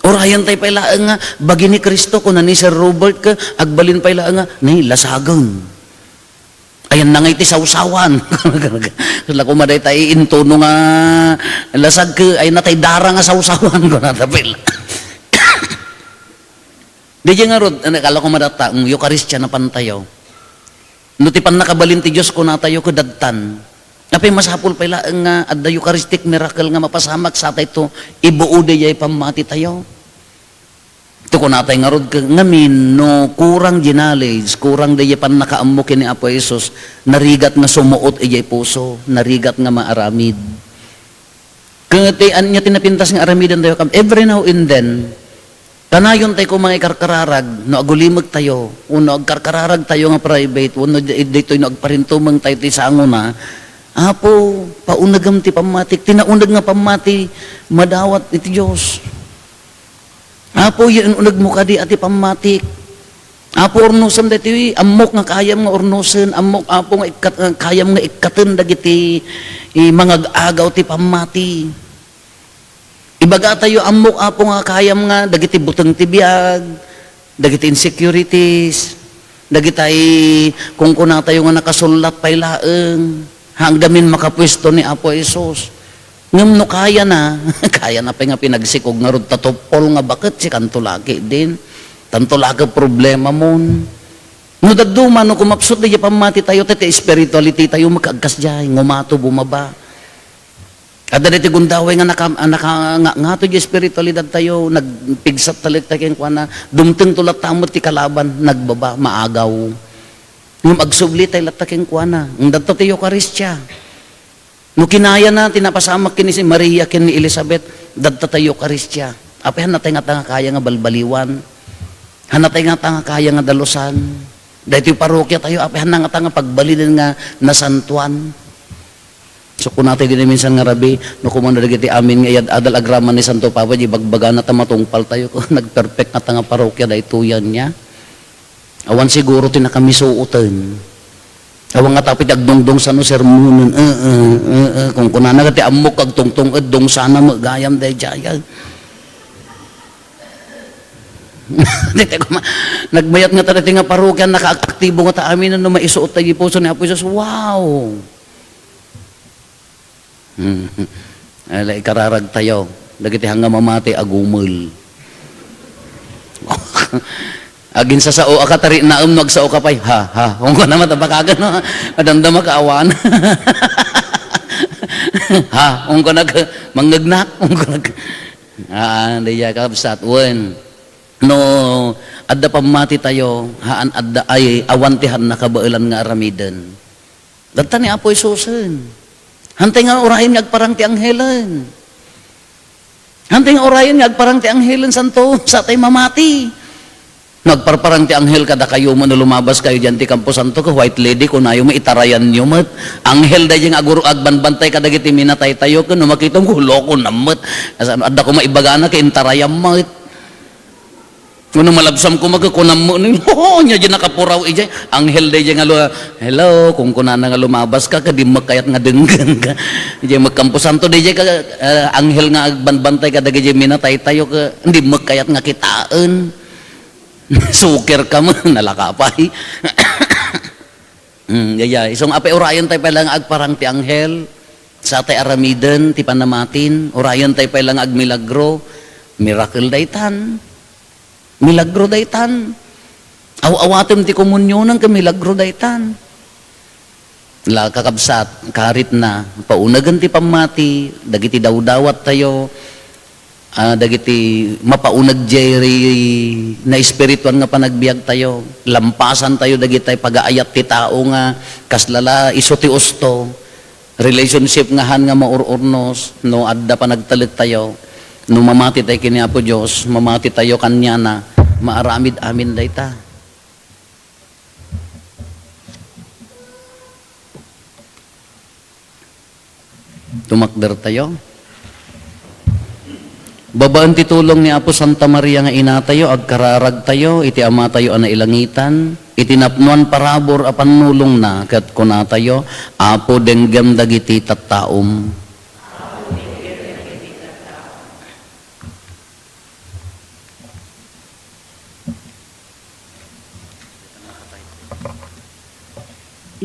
Urayan tay pay laeng nga bagi ni Cristo, kuna ni Sir Robert, ket agbalin pay laeng nga, ni lasagen. Ayanna ngay ti sawsawan. Kasla koma dayta iintuno nga lasag ket ayanna tay dara nga sawsawan, kunana pay la. Daydiay ngarud, ano, kala ko madatta, mm, Eukaristia napan tayo. No ti pannakabalin ti Dios kunatayo, ket dadtan. Apay masapul pay laeng nga adda Eucharistic miracle nga mapasamak satay to, ibuo daydiay pammati tayo. Ito kunatay ngarud, ke-, ngamin, no kurang di knowledge, kurang di pannakaammo ken ni Apo Jesus, narigat nga sumuot idiay puso, narigat nga maaramid. Ket ti ania ti napintas nga aramiden tayo kam, every now and then, kanayon tayo koma nga ikarkararag, no agulimeg tayo, wenno agkarkararag tayo nga private, wenno di-, ditoy no agparintumeng tayo ti sangona, Apo, paunegem ti pammatik, ti nauneg nga pammati, madawat iti Dios. Apo, unegmo kadi a ti pammatik. Apo, urnosem daytoy ammok nga kayam nga urnosen, ammok, Apo, nga ikkat-, nga kayam nga ikkaten dagiti, eh, mangag-agaw ti pammati. Ibagatayo, ammok, Apo, nga kayam nga dagiti buteng ti biag, dagiti insecurities, dagitay kunkunatayo nga nakasullat pay laeng, hanggamin makapuesto ni Apo Jesus. Ngem no kayana, kayana pay nga pinagsikog ngarud ta tuppol nga baket, sikanto laki din. Tanto laki problema mon. No dadduma, no kumapsut di pammati tayo, ti, ti spirituality tayo, makaagkas diay, ngumato, bumaba. Adda daytoy gundaway nga naka-, a, naka-, nga, nga to di espiritualidad tayo, nagpigsat talek tayo kenkuana, dumteng to latta met ti kalaban, nagbaba, maagaw. Ngem agsubli tayo latta kenkuana. Ngem dadto ti Eukaristia. No kinayana ti napasamak ken ni Maria ken ni Elizabeth, dadto ti Eukaristia. Apay, han natay nga ta nga kaya nga balbaliwan. Han natay nga ta nga kaya nga dalusan. Daytoy parokia tayo, apay, han nga ta nga pagbalinen nga nasantuan. So, kunatay din minsan nga rabi, no, kumuna dagiti amin nga iyad-adal agraman ni Santo Papa, di bagbagana ta matungpal tayo. Nagperpek nga ta nga parokia, daytoyan niya. Awan siguro ti nakamisuoten. Awan nga tapit agdungdung sano sermonen. Eh, eh, eh, eh. Kung kunana nga ti ammok agtungtong, eh, dungsana mo, gayam, dayjay, eh. Daytoy kuma-, nagmayat nga ta daytoy nga parokia, nakaaktibo nga ta amin, no, maisuot tayo puso ni Apo Jesus. Wow! Hmm. Ala, ikararag tayo. Dagiti hanga mamati, agumel. Aginsasao a katari, naem no agsao ka pay. Ha, ha. Kung kuna matabakagan, no? Madamdama ka awan. Ha, kung kuna ka, mangngegnak. Kung kuna ka. Ah, di ya, kabsat. Wen. No, adda pammati tayo, haan adda ay, awan ti han nakabaelan nga aramiden. Dadta ni Apo Jesusen. Hantay nga urayen nga agparang ti anghelen. Hantay nga urayen nga agparang ti anghelen, santo, satay mamati. Nagparparang ti anghel kadakayo, mano lumabas kayo diyan ti kamposanto, ka White Lady, kunayo mo, itarayan yo met. Anghel dayjay nga agur-, agbanbantay kadagiti minatay tayo, ken no makitam ko, loko na met. As-, adda ko maibagana, ken intarayam met. Kuno malabsam koma, kunam mo ni, "Oo, nya di nakapuraw ijay." Anghel dayjay nga lu-, "Hello, kung kunana nga lumabas ka, ka dimmek kayat nga denggen ka." Ijay magkamposanto dayjay ka, eh, anghel nga agbanbantay kadagiti minatay tayo, ka dimmek kayat nga kitaen. Suker ka man, nalaka pay. Mm, yaya. Isung apay, urayen tayo pay la nga agparang ti anghel, sa tay aramiden ti panamatin, urayen tayo pay la nga agmilagro, miracle daytan. Milagro daytan. Aw-awatem ti komunionen ken milagro daytan. La, kakabsat, karit na, paunegen ti pammati, dagiti dawdawat tayo, ah, dagiti mapauneg jay naespirituan nga panagbiag tayo, lampasan tayo dagiti pagaayat ti tao nga kasla la isu ti usto, relationship nga han nga maur-urnos, no adda panagtalek tayo, no mamati tayo ken ni Apo Dios, mamati tayo kaniana, maaramid amin dayta. Tumakder tayo. Babaen ti tulong ni Apo Santa Maria nga Inatayo, agkararagtayo iti Amatayo a nailangitan, iti napnoan parabur a pannulongna, ket kunatayo, Apo, denggem dagiti tattaom.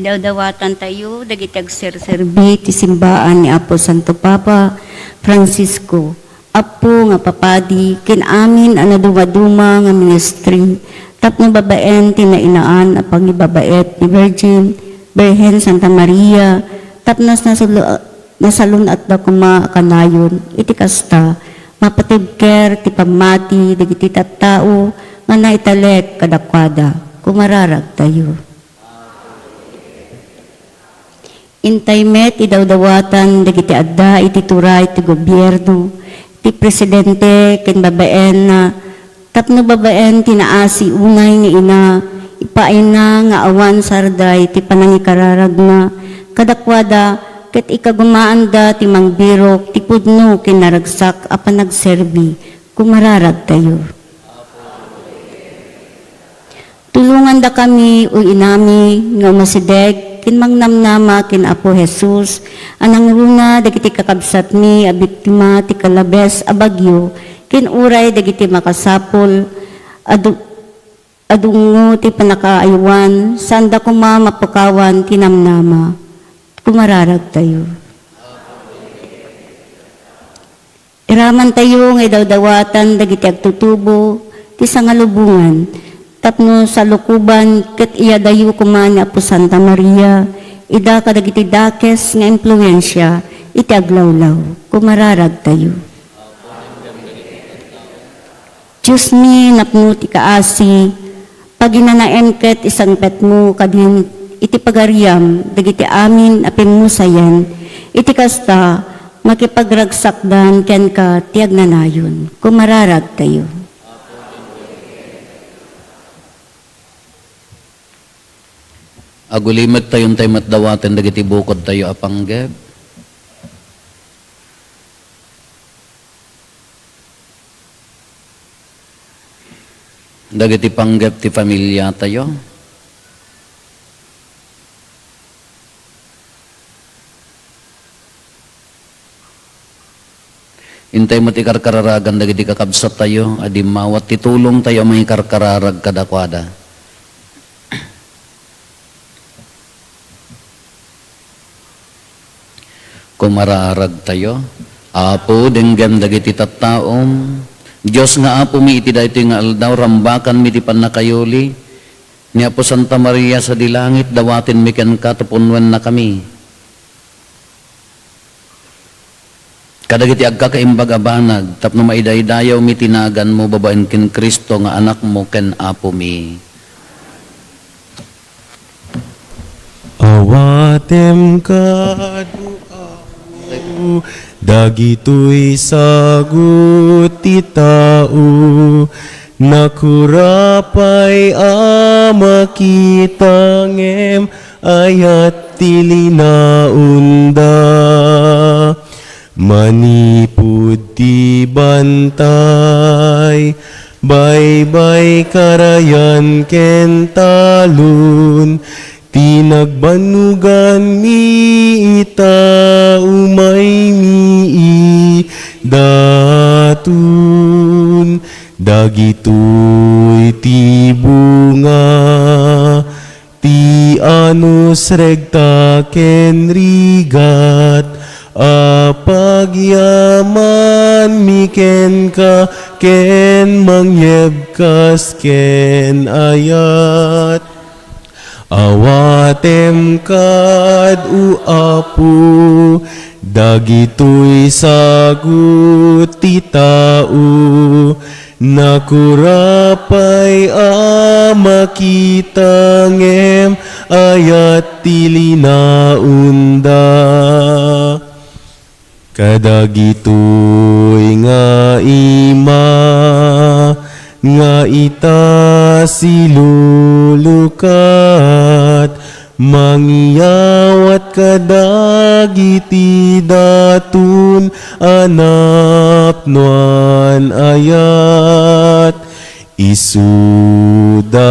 Idawdawatantayo dagiti agserserbi ti simbaan ni Apo Santo Papa Francisco, Apo nga Papadi, ken amin a nadumaduma nga ministry, tapno babaen ti nainaan a pangibabaet ni Virgin, Birhen Santa Maria, tapno nasalo-, nasalun-atda koma a kanayon. Iti kasta, mapatibker ti pammati dagiti tattao nga naitalek kadakuada. Kumararagtayo. Intay met idawdawatan dagiti adda iti turay ti gobierno, ti presidente ken babaenna, tapno babaen ti naasi unay nga ina, ipaayna nga awan sarday ti panangikararagna kadakuada ket ikagumaanda ti mangbirok ti pudno ken naragsak a panagserbi. Kumararagtayo. Tulongandakami, o inami, nga umasideg ken mangnamnama ken Apo Jesus a nangruna dagiti kakabsatmi a biktima ti kalabes a bagyo ken uray dagiti makasapul a du-, a dungngo ti pannakaaywan, saanda koma mapukawan ti namnama. Kumararagtayo. Iramantayo nga idawdawatan dagiti agtutubo ti sangalubongan tapno salukoban ket iyadayo koma ni Apo Santa Maria ida kadagiti dakes nga impluensia iti aglawlaw, kumararagtayo. Diosmi, napno ti kaasi, paginanaem ket isangpetmo kadin iti pagariam dagiti amin a pimmusayen, iti kasta, makipagragsakdan kenka ti agnanayon, kumararagtayo. Agulimettayo, intay met dawaten dagiti bukodtayo a panggep. Dagiti panggep ti familiatayo. Intay met ikarkararagan dagiti kakabsattayo a dimmawat ti tulongtayo a mangikarkararag kadakuada. Kumararagtayo. Apo, denggem dagiti tattaom. Dios nga Apomi, iti daytoy nga aldaw, rambakanmi ti pannakayuli ni Apo Santa Maria sadi langit, dawatenmi kenka ta punnuennakami kadagiti agkakaimbag a banag tapno maidaydayawmi ti naganmo babaen ken Cristo nga Anakmo ken Apomi. Awatem kad, O Apo, dagitoy sagut ti tao, nakurapay a makita ngem ayat ti linaonda. Manipud ti bantay, baybay, karayan ken talon, ti nagbannoganmi ita umaymi idaton. Dagitoy ti bunga ti anus, regta ken rigat a pagyamanmi kenka ken mangyebkas ken ayat. Awatem kad, O Apo, dagitoy sagut ti tao, nakurapay a makita ngem ayat ti linaonda. Kadagitoy nga ima nga ita silulukat, mangiyawat kadagiti daton a napnoan ayat. Isuda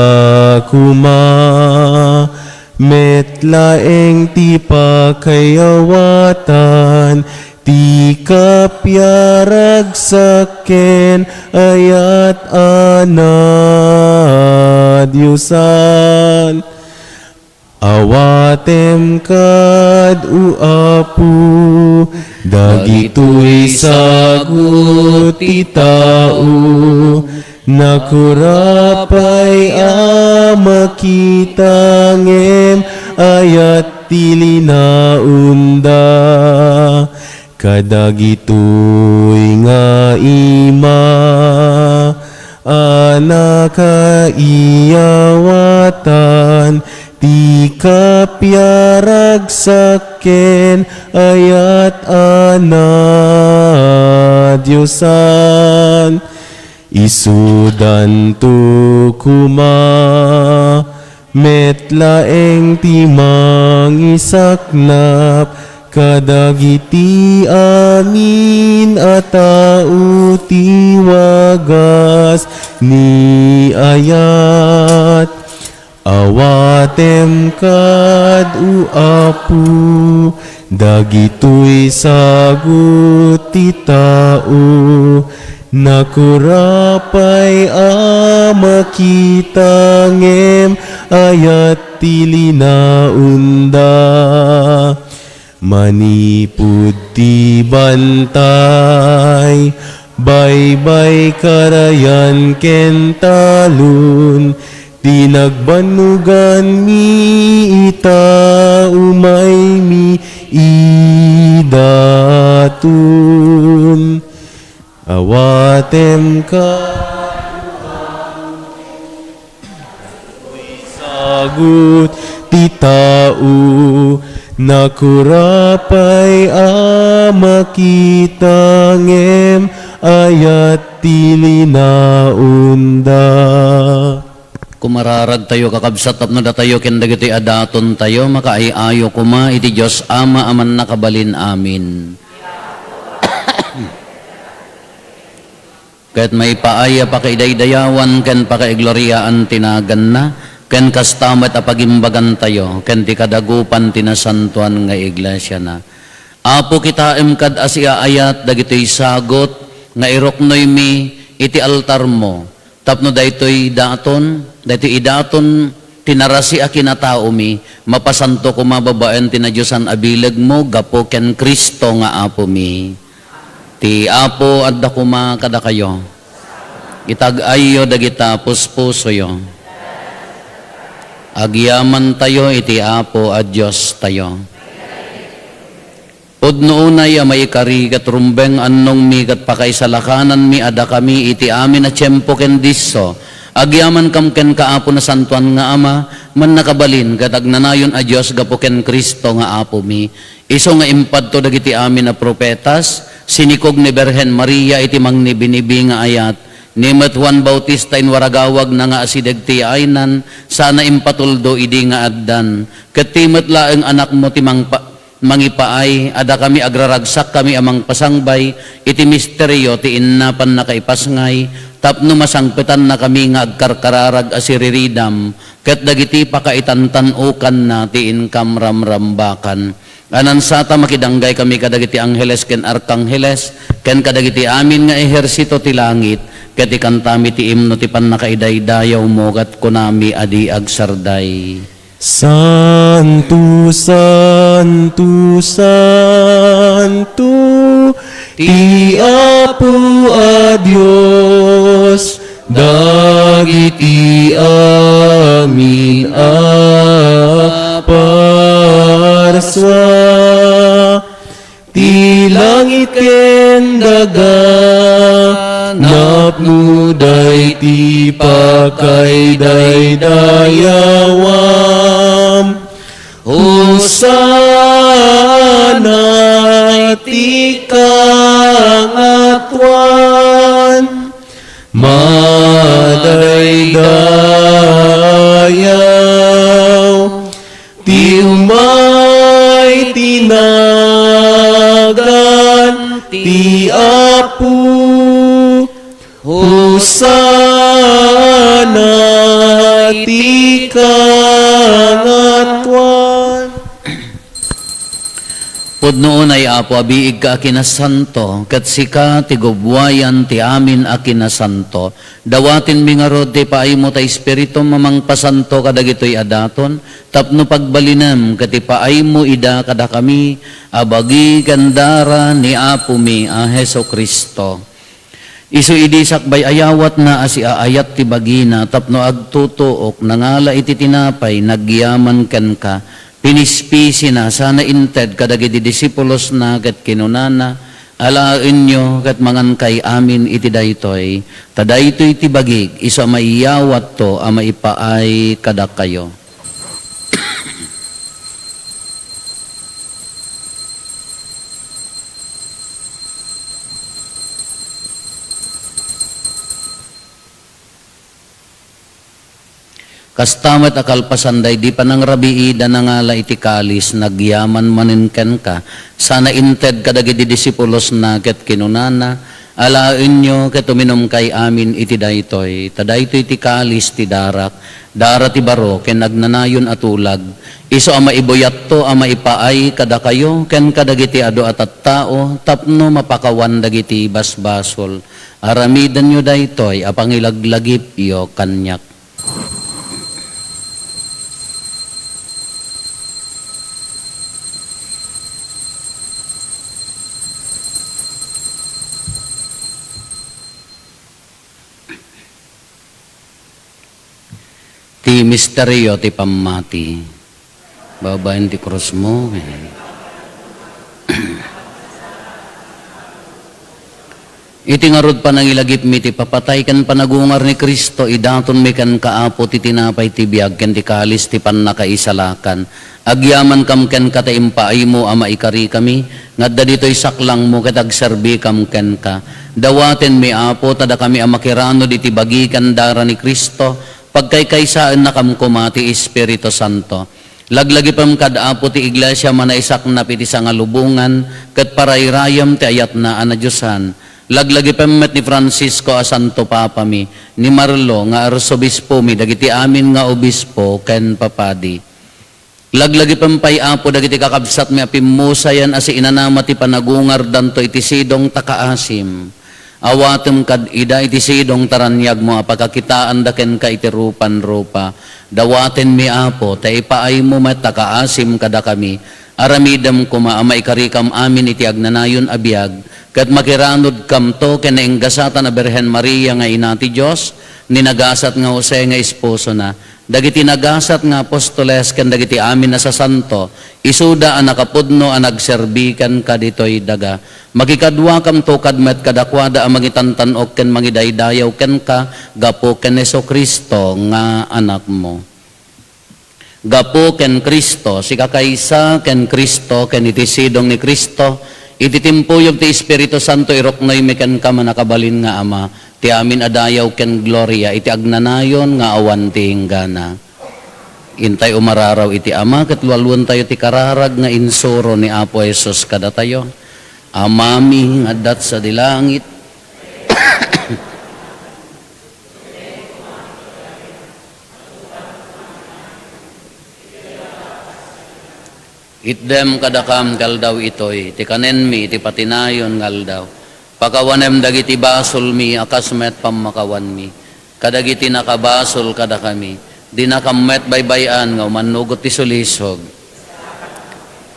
koma met laeng ti pakayawatan ti kapiaragsak ken ayat a nadiosan. Awatem kad, O Apo, dagitoy sagut ti tao, nakurapay a makita ngem ayat ti linaonda. Kadagitoy nga ima a nakaiyawatan ti kapiaragsak ken ayat a nadiosan. Isudanto koma met laeng ti mangisaknap kadagiti amin a tao ti wagas ni ayat. Awatem kad, O Apo, dagitoy sagut ti tao, nakurapay a makita ngem ayat ti linaonda. Manipud ti bantay, baybay, karayan ken talon, ti nagbannoganmi ita umaymi ida. Tun, awatem ka, sagut ti tao, nakurapay a makita ngem ayat ti linaonda. Kumararagtayo, kakabsat, tapno datayo ken dagitoy a datontayo makaay-ayo koma iti Dios Ama a Mannakabalin. Amen. Ket maipaay a pakaidaydayawan ken pakaigloriaan ti naganna, ken kasta met a pagimbagantayo ken ti kadagupan ti nasantoan nga iglesiana. Apo, kitaem kad a siaayat dagitoy sagut nga iruknoymi iti altarmo. Tapno daytoy daton, daytoy idaton ti narasi a kinataomi, mapasanto koma babaen ti nadiosan a bilegmo gapu ken Cristo nga Apomi. Ti Apo adda koma kadakayo. Itag-ayyo dagita puspusoyo. Agyamantayo iti Apo a Diostayo. Pudno unay a maikari ket rumbeng annongmi ket pakaisalakananmi a dakami iti amin a tiempo ken disso. Agyamankam kenka, Apo, Nasantoan nga Ama, Mannakabalin ket Agnanayon a Dios gapu ken Cristo nga Apomi. Isu nga impadto dagiti amin a profetas, sinikog ni Birhen Maria iti mangnibinibi nga ayat, ni met Juan Bautista inwaragawagna nga asideg ti yaaynan, sana impatuldo idi nga addan. Ket ti met laeng Anakmo ti mangpa-, mangipaay a dakami agraragsakkami a mangpasangbay iti misterio ti innapanna kaipasngay, tapno masangpetannakami nga agkarkararag a siriridam ket dagiti pakaitantan-okanna ti inkam ramrambakan. Anansata, makidanggay kami kadagiti angheles ken arkangheles, ken kadagiti amin nga ehersito ti langit, ket ikantami ti imno ti pannakaidaydayawmo, ket kunami a di agsarday. Santo, santo, santo, ti Apo a Dios, dagiti amin a parsua. Ti langit ken daga, napnoda iti pakaidaydayawam. Hosanna iti kangatoan. Madaydayaw ti umay ti nagan ti Apo. Hosanna iti kangatoan. Pudno unay, Apo, a biigka a kinasanto, ket sika ti gubbuayan ti amin a kinasanto. Dawatenmi ngarud ti paaymo ta Espiritum a mangpasanto kadagitoy a daton, tapno pagbalinem ket ipaaymo ida kadakami a bagi ken dara ni Apomi a Jesu-Cristo. Isu idi sakbay a yawatna a siaayat ti bagina tapno agtutuok, nangala iti tinapay, nagyaman kenka, pinispisina, sana inted kadagiti disipulosna ket kinunana, "Alaenyo ket mangankay amin iti daytoy, ta daytoy ti bagik, isu a maiyawatto a maipaay kadakayo." Kasta met a kalpasan daydi panangrabiida, nangala iti kalis, nagyaman manen kenka, sana inted kadagiti disipulosna ket kinunana, "Alaenyo ket uminumkay amin iti daytoy, ta daytoy ti kalis ti darak, dara ti baro ken agnanayon a tulag, isu a maibuyatto a maipaay kadakayo ken kadagiti adu a tattao tapno mapakawan dagiti basbasol. Aramidenyo daytoy a pangilaglagipyo kaniak." Ti misterio ti pammati. Babaen ti krusmo. Iti ngarud panangilagipmi ti papatay ken panagungar ni Cristo, idatonmi kenka, Apo, ti tinapay ti biag ken ti kalis ti pannakaisalakan. Agyamankam kenka ta impaaymo a maikarikami nga adda ditoy saklangmo ket agserbikam kenka. Dawatenmi, Apo, ta dakami a makiranod iti bagi ken dara ni Cristo, pagkaykaysaennakam koma ti Espiritu Santo. Laglagipem kad Apo ti iglesia a naisaknap iti sangalubongan ket parayrayem ti ayatna a nadiosan. Laglagipem met ni Francisco a Santo Papami, ni Marlo nga Arsobispomi, dagiti amin nga obispo ken papadi. Laglagipem pay, Apo, dagiti kakabsatmi a pimmusayan a siinanama ti panagungardanto iti sidong ta kaasim. Awatem kad ida iti sidong ta raniagmo a pakakitaanda kenka iti rupan-rupa. Dawatenmi, Apo, ta ipaaymo met ta kaasim kadakami. Aramidem koma a maikarikam amin iti agnanayon a biag, ket makiranodkamto ken nainggasatan a Birhen Maria nga Ina ti Dios, ni nagasat nga Jose nga esposona, dagiti nagasat nga apostoles ken dagiti amin a sasanto, isuda a nakapudno a nagserbi kenka ditoy daga. Makikaduakamto kad met kadakuada a mangitantan-ok ken mangidaydayaw kenka gapu ken Jesu-Cristo nga Anakmo. Gapu ken Cristo, sika kaysa ken Cristo, ken iti sidong ni Cristo, iti timpuyog ti Espiritu Santo, iruknoymi kenka, Mannakabalin nga Ama, ti amin a dayaw ken gloria iti agnanayon nga awan ti inggana. Intay umararaw iti Ama ket lualuentayo ti kararag nga insuro ni Apo Jesus kadatayo. Amami nga adda sadi langit, itdem kadakam ti aldaw itoy ti kanenmi iti patinayon nga aldaw. Pakawanem dagiti basolmi a kas met pammakawanmi kadagiti nakabasol kadakami. Dinakam met baybay-an nga umannugot ti sulisog.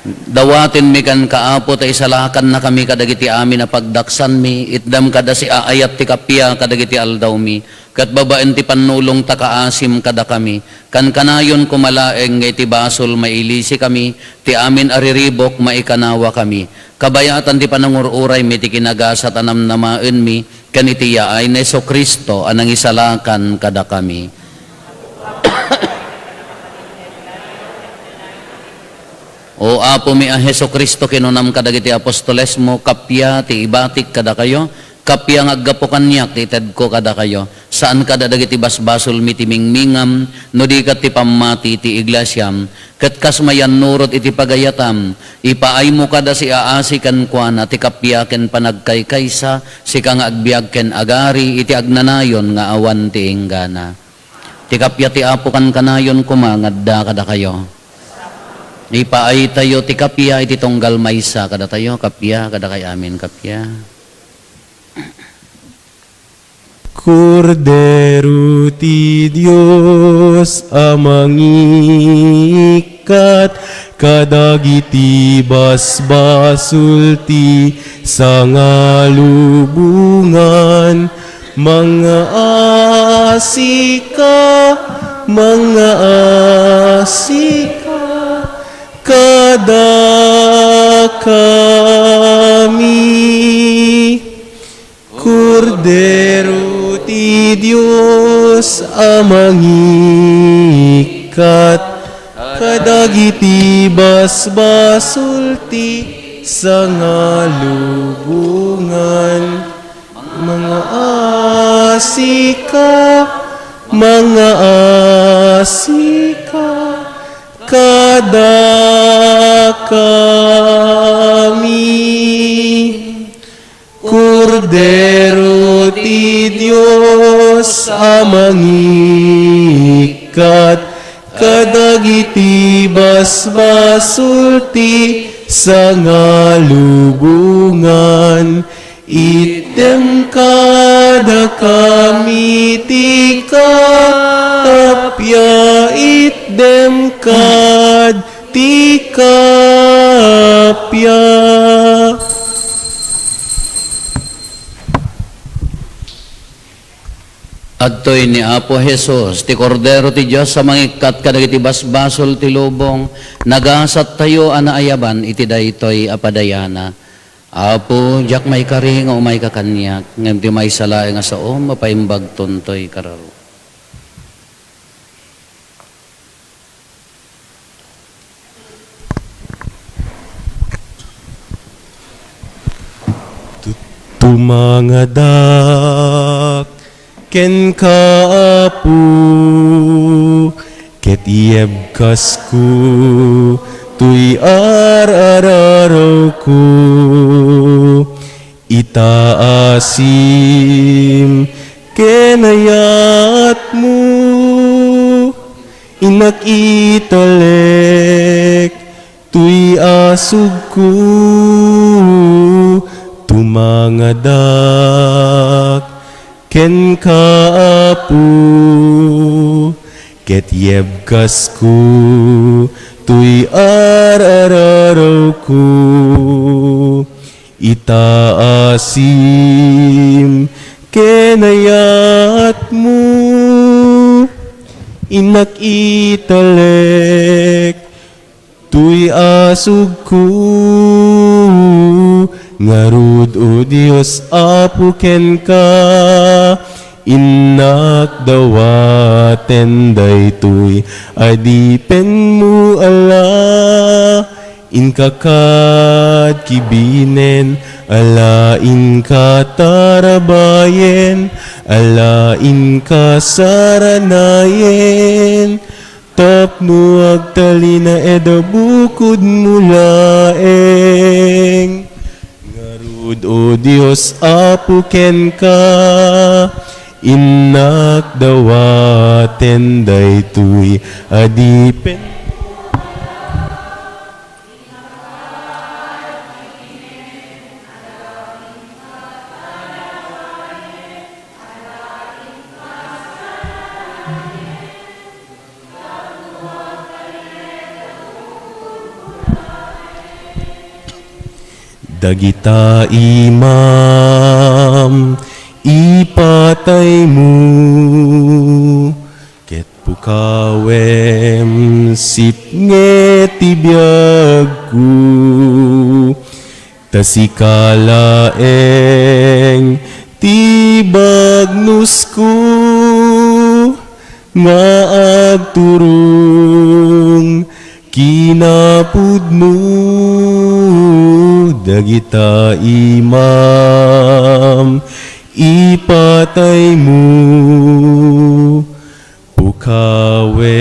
Dawatenmi kenka, Apo, ta isalakannakami kadagiti amin a pagdaksanmi. Itdem kada siaayat ti kappia kadagiti aldawmi, ket babaen ti pannulong ta kaasim kadakami. Kankanayon koma laeng nga iti basol mailisikami, ti amin a riribuk maikanawakami. Kabayatan ti panangur-uraymi ti kinagasat a namnamaenmi ken iti yaay ni Jesu-Cristo a nangisalakan kadakami. O Apomi a Jesu-Cristo, kinunam kadagiti apostolesmo, kappia ti ibatik kadakayo, kappia nga aggapu kaniak ti itedko kadakayo. Saan kada dagiti basbasolmi ti mingmingam, no di ket ti pammati ti iglesiam. Ket kas mayannurot iti pagayatam, ipaaymo kada siaasi kenkuana ti kappia ken panagkaykaysa, sika nga agbiag ken agari iti agnanayon nga awan ti inggana. Ti kappia ti Apo kankanayon koma nga adda kadakayo. Ipaaytayo ti kappia iti tunggal maysa kadatayo. Kappia kadakay amin, kappia. Kordero ti Dios a mangikkat kadagiti basbasol ti sangalubongan, mangaasika, mangaasika kadakami. Kordero ti Dios a mangikkat kadagiti basbasol ti sangalubongan, mangaasika, mangaasika kadakami. Kordero ti Dios a mangikkat kadagiti basbasol ti sangalubongan, itdem kadakami ti kappia, itdem kad ti kappia. Adtoy ni Apo Jesus, ti Kordero ti Dios a mangikkat kadagiti basbasol ti lubong. Nagasattayo a naayaban iti daytoy a padayana. Apo, diak maikari nga umayka kaniak, ngem ti maysa laeng a sao, mapaimbagton toy kararo. Tumangadak kenka, Apo, ket iebkasko toy ar-ararawko. Itaasim ken ayatmo, innak italek toy asugko, tumangadak kenka, Apo, ket iebkasko toy ar-ararawko. Itaasim ken ayatmo, innak italek toy asugko. Ngarud, O Dios, Apo, kenka, innak dawaten daytoy adipenmo a la. Inka kad kibinen, a la inka tarabayen, a la inka saranayen, tapno agtalinaed a bukodmo laeng. Ngarud, O Dios, Apo, kenka, innak dawaten daytoy adipen Dagita imam, ipataymo, ket pukawem sipnge ti biagko. Ta sika laeng ti bagnusko nga agturong kinapudno. Dagita imam, ipataymo, pukawem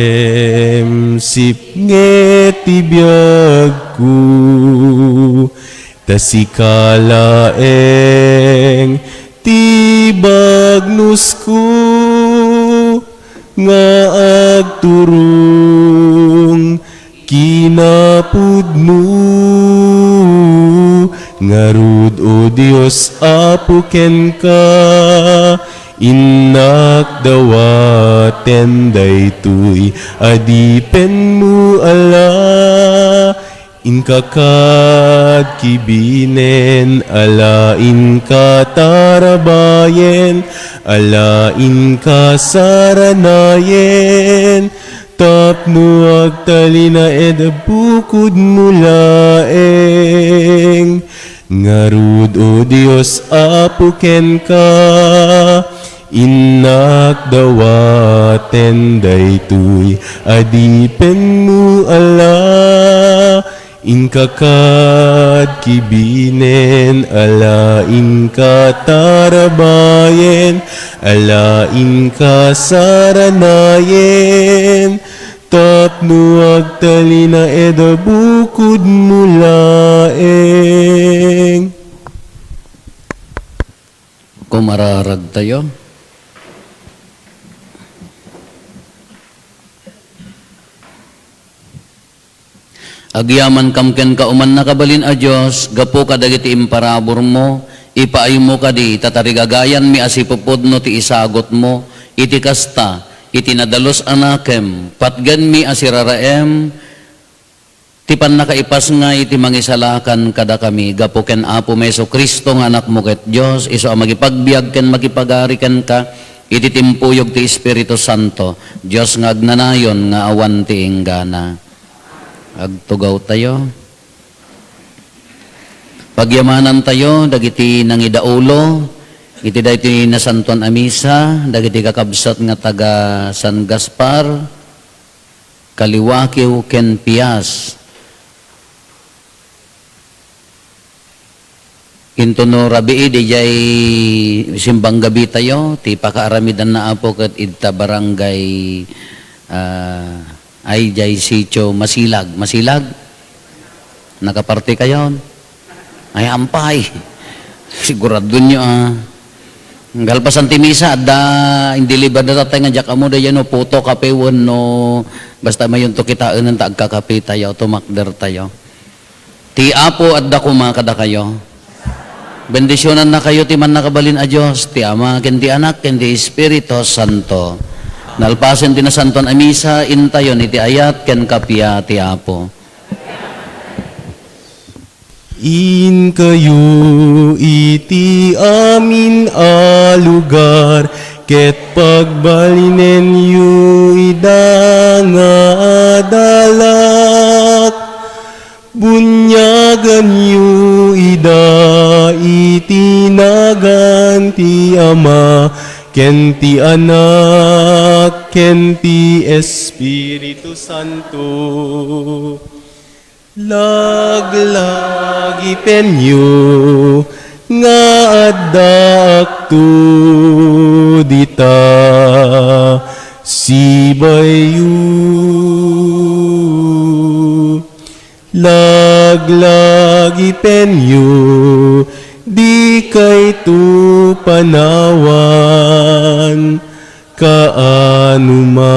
sipnge ti biagko. Ta sika laeng ti bagnusko nga agturong kinapudno. Ngarud, O Dios, Apo, kenka, innak dawaten daytoy adipenmo a la. Inka kad kibinen, a la inka tarabayen, a la inka saranayen, tapno agtalinaed a bukodmo laeng. Ngarud, O Dios, Apo, kenka, innak dawaten daytoy adipenmo a la. Inka kad kibinen, a la inka tarabayen, a la inka saranayen, tapno agtalinaed a bukodmo laeng. Kumararagtayo. Agyamankam ken kauman, nakabalin a Dios, gapu kadagiti imparaburmo, ipaaymo kadi ta tarigagayanmi a sipupudno ti isagutmo. Iti kasta, iti nadalus a nakem, patgenmi a siraraem ti pannakaipasngay iti mangisalakan kadakami gapu ken Apomi Jesu-Cristo nga Anakmo ket Dios, isu a mangipagbiag ken mangipagari kenka iti timpuyog ti Espiritu Santo, Dios nga agnanayon nga awan ti inggana. Agtugawtayo. Pagyamanantayo dagiti nangidaulo iti daytoy nasantoan a misa, dagiti kakabsat nga taga San Gaspar, Kaliwakew ken Pias. Intono rabii, diay simbang gabitayo, ti pakaaramidanna, Apo, ket idta barangay, ah, ay, diay sitio Masilag. Masilag? Nakaparti kayon? Ay, ampay. Siguradonyo, ah. Kalpasan ti misa, adda, indeliver da tatay nga diak ammo, dayano, puto, kape, wenno, basta mayonto kitaen ta agkakapetayo, tumakdertayo. Ti Apo adda koma kadakayo. Bendisionannakayo ti Mannakabalin a Dios, ti Ama, ken ti Anak, ken ti Espiritu Santo. Nalpasen ti nasantoan a misa, intayon iti ayat ken kappia ti Apo. Inkayo iti amin a lugar, ket pagbalinenyo ida nga adalak. Bunyaganyo ida iti nagan ti Ama, ken ti Anak, ken ti Espiritu Santo. Laglagipenyo nga addaakto dita, sibayyo. Laglagipenyo, dikayto panawan, kaanuma.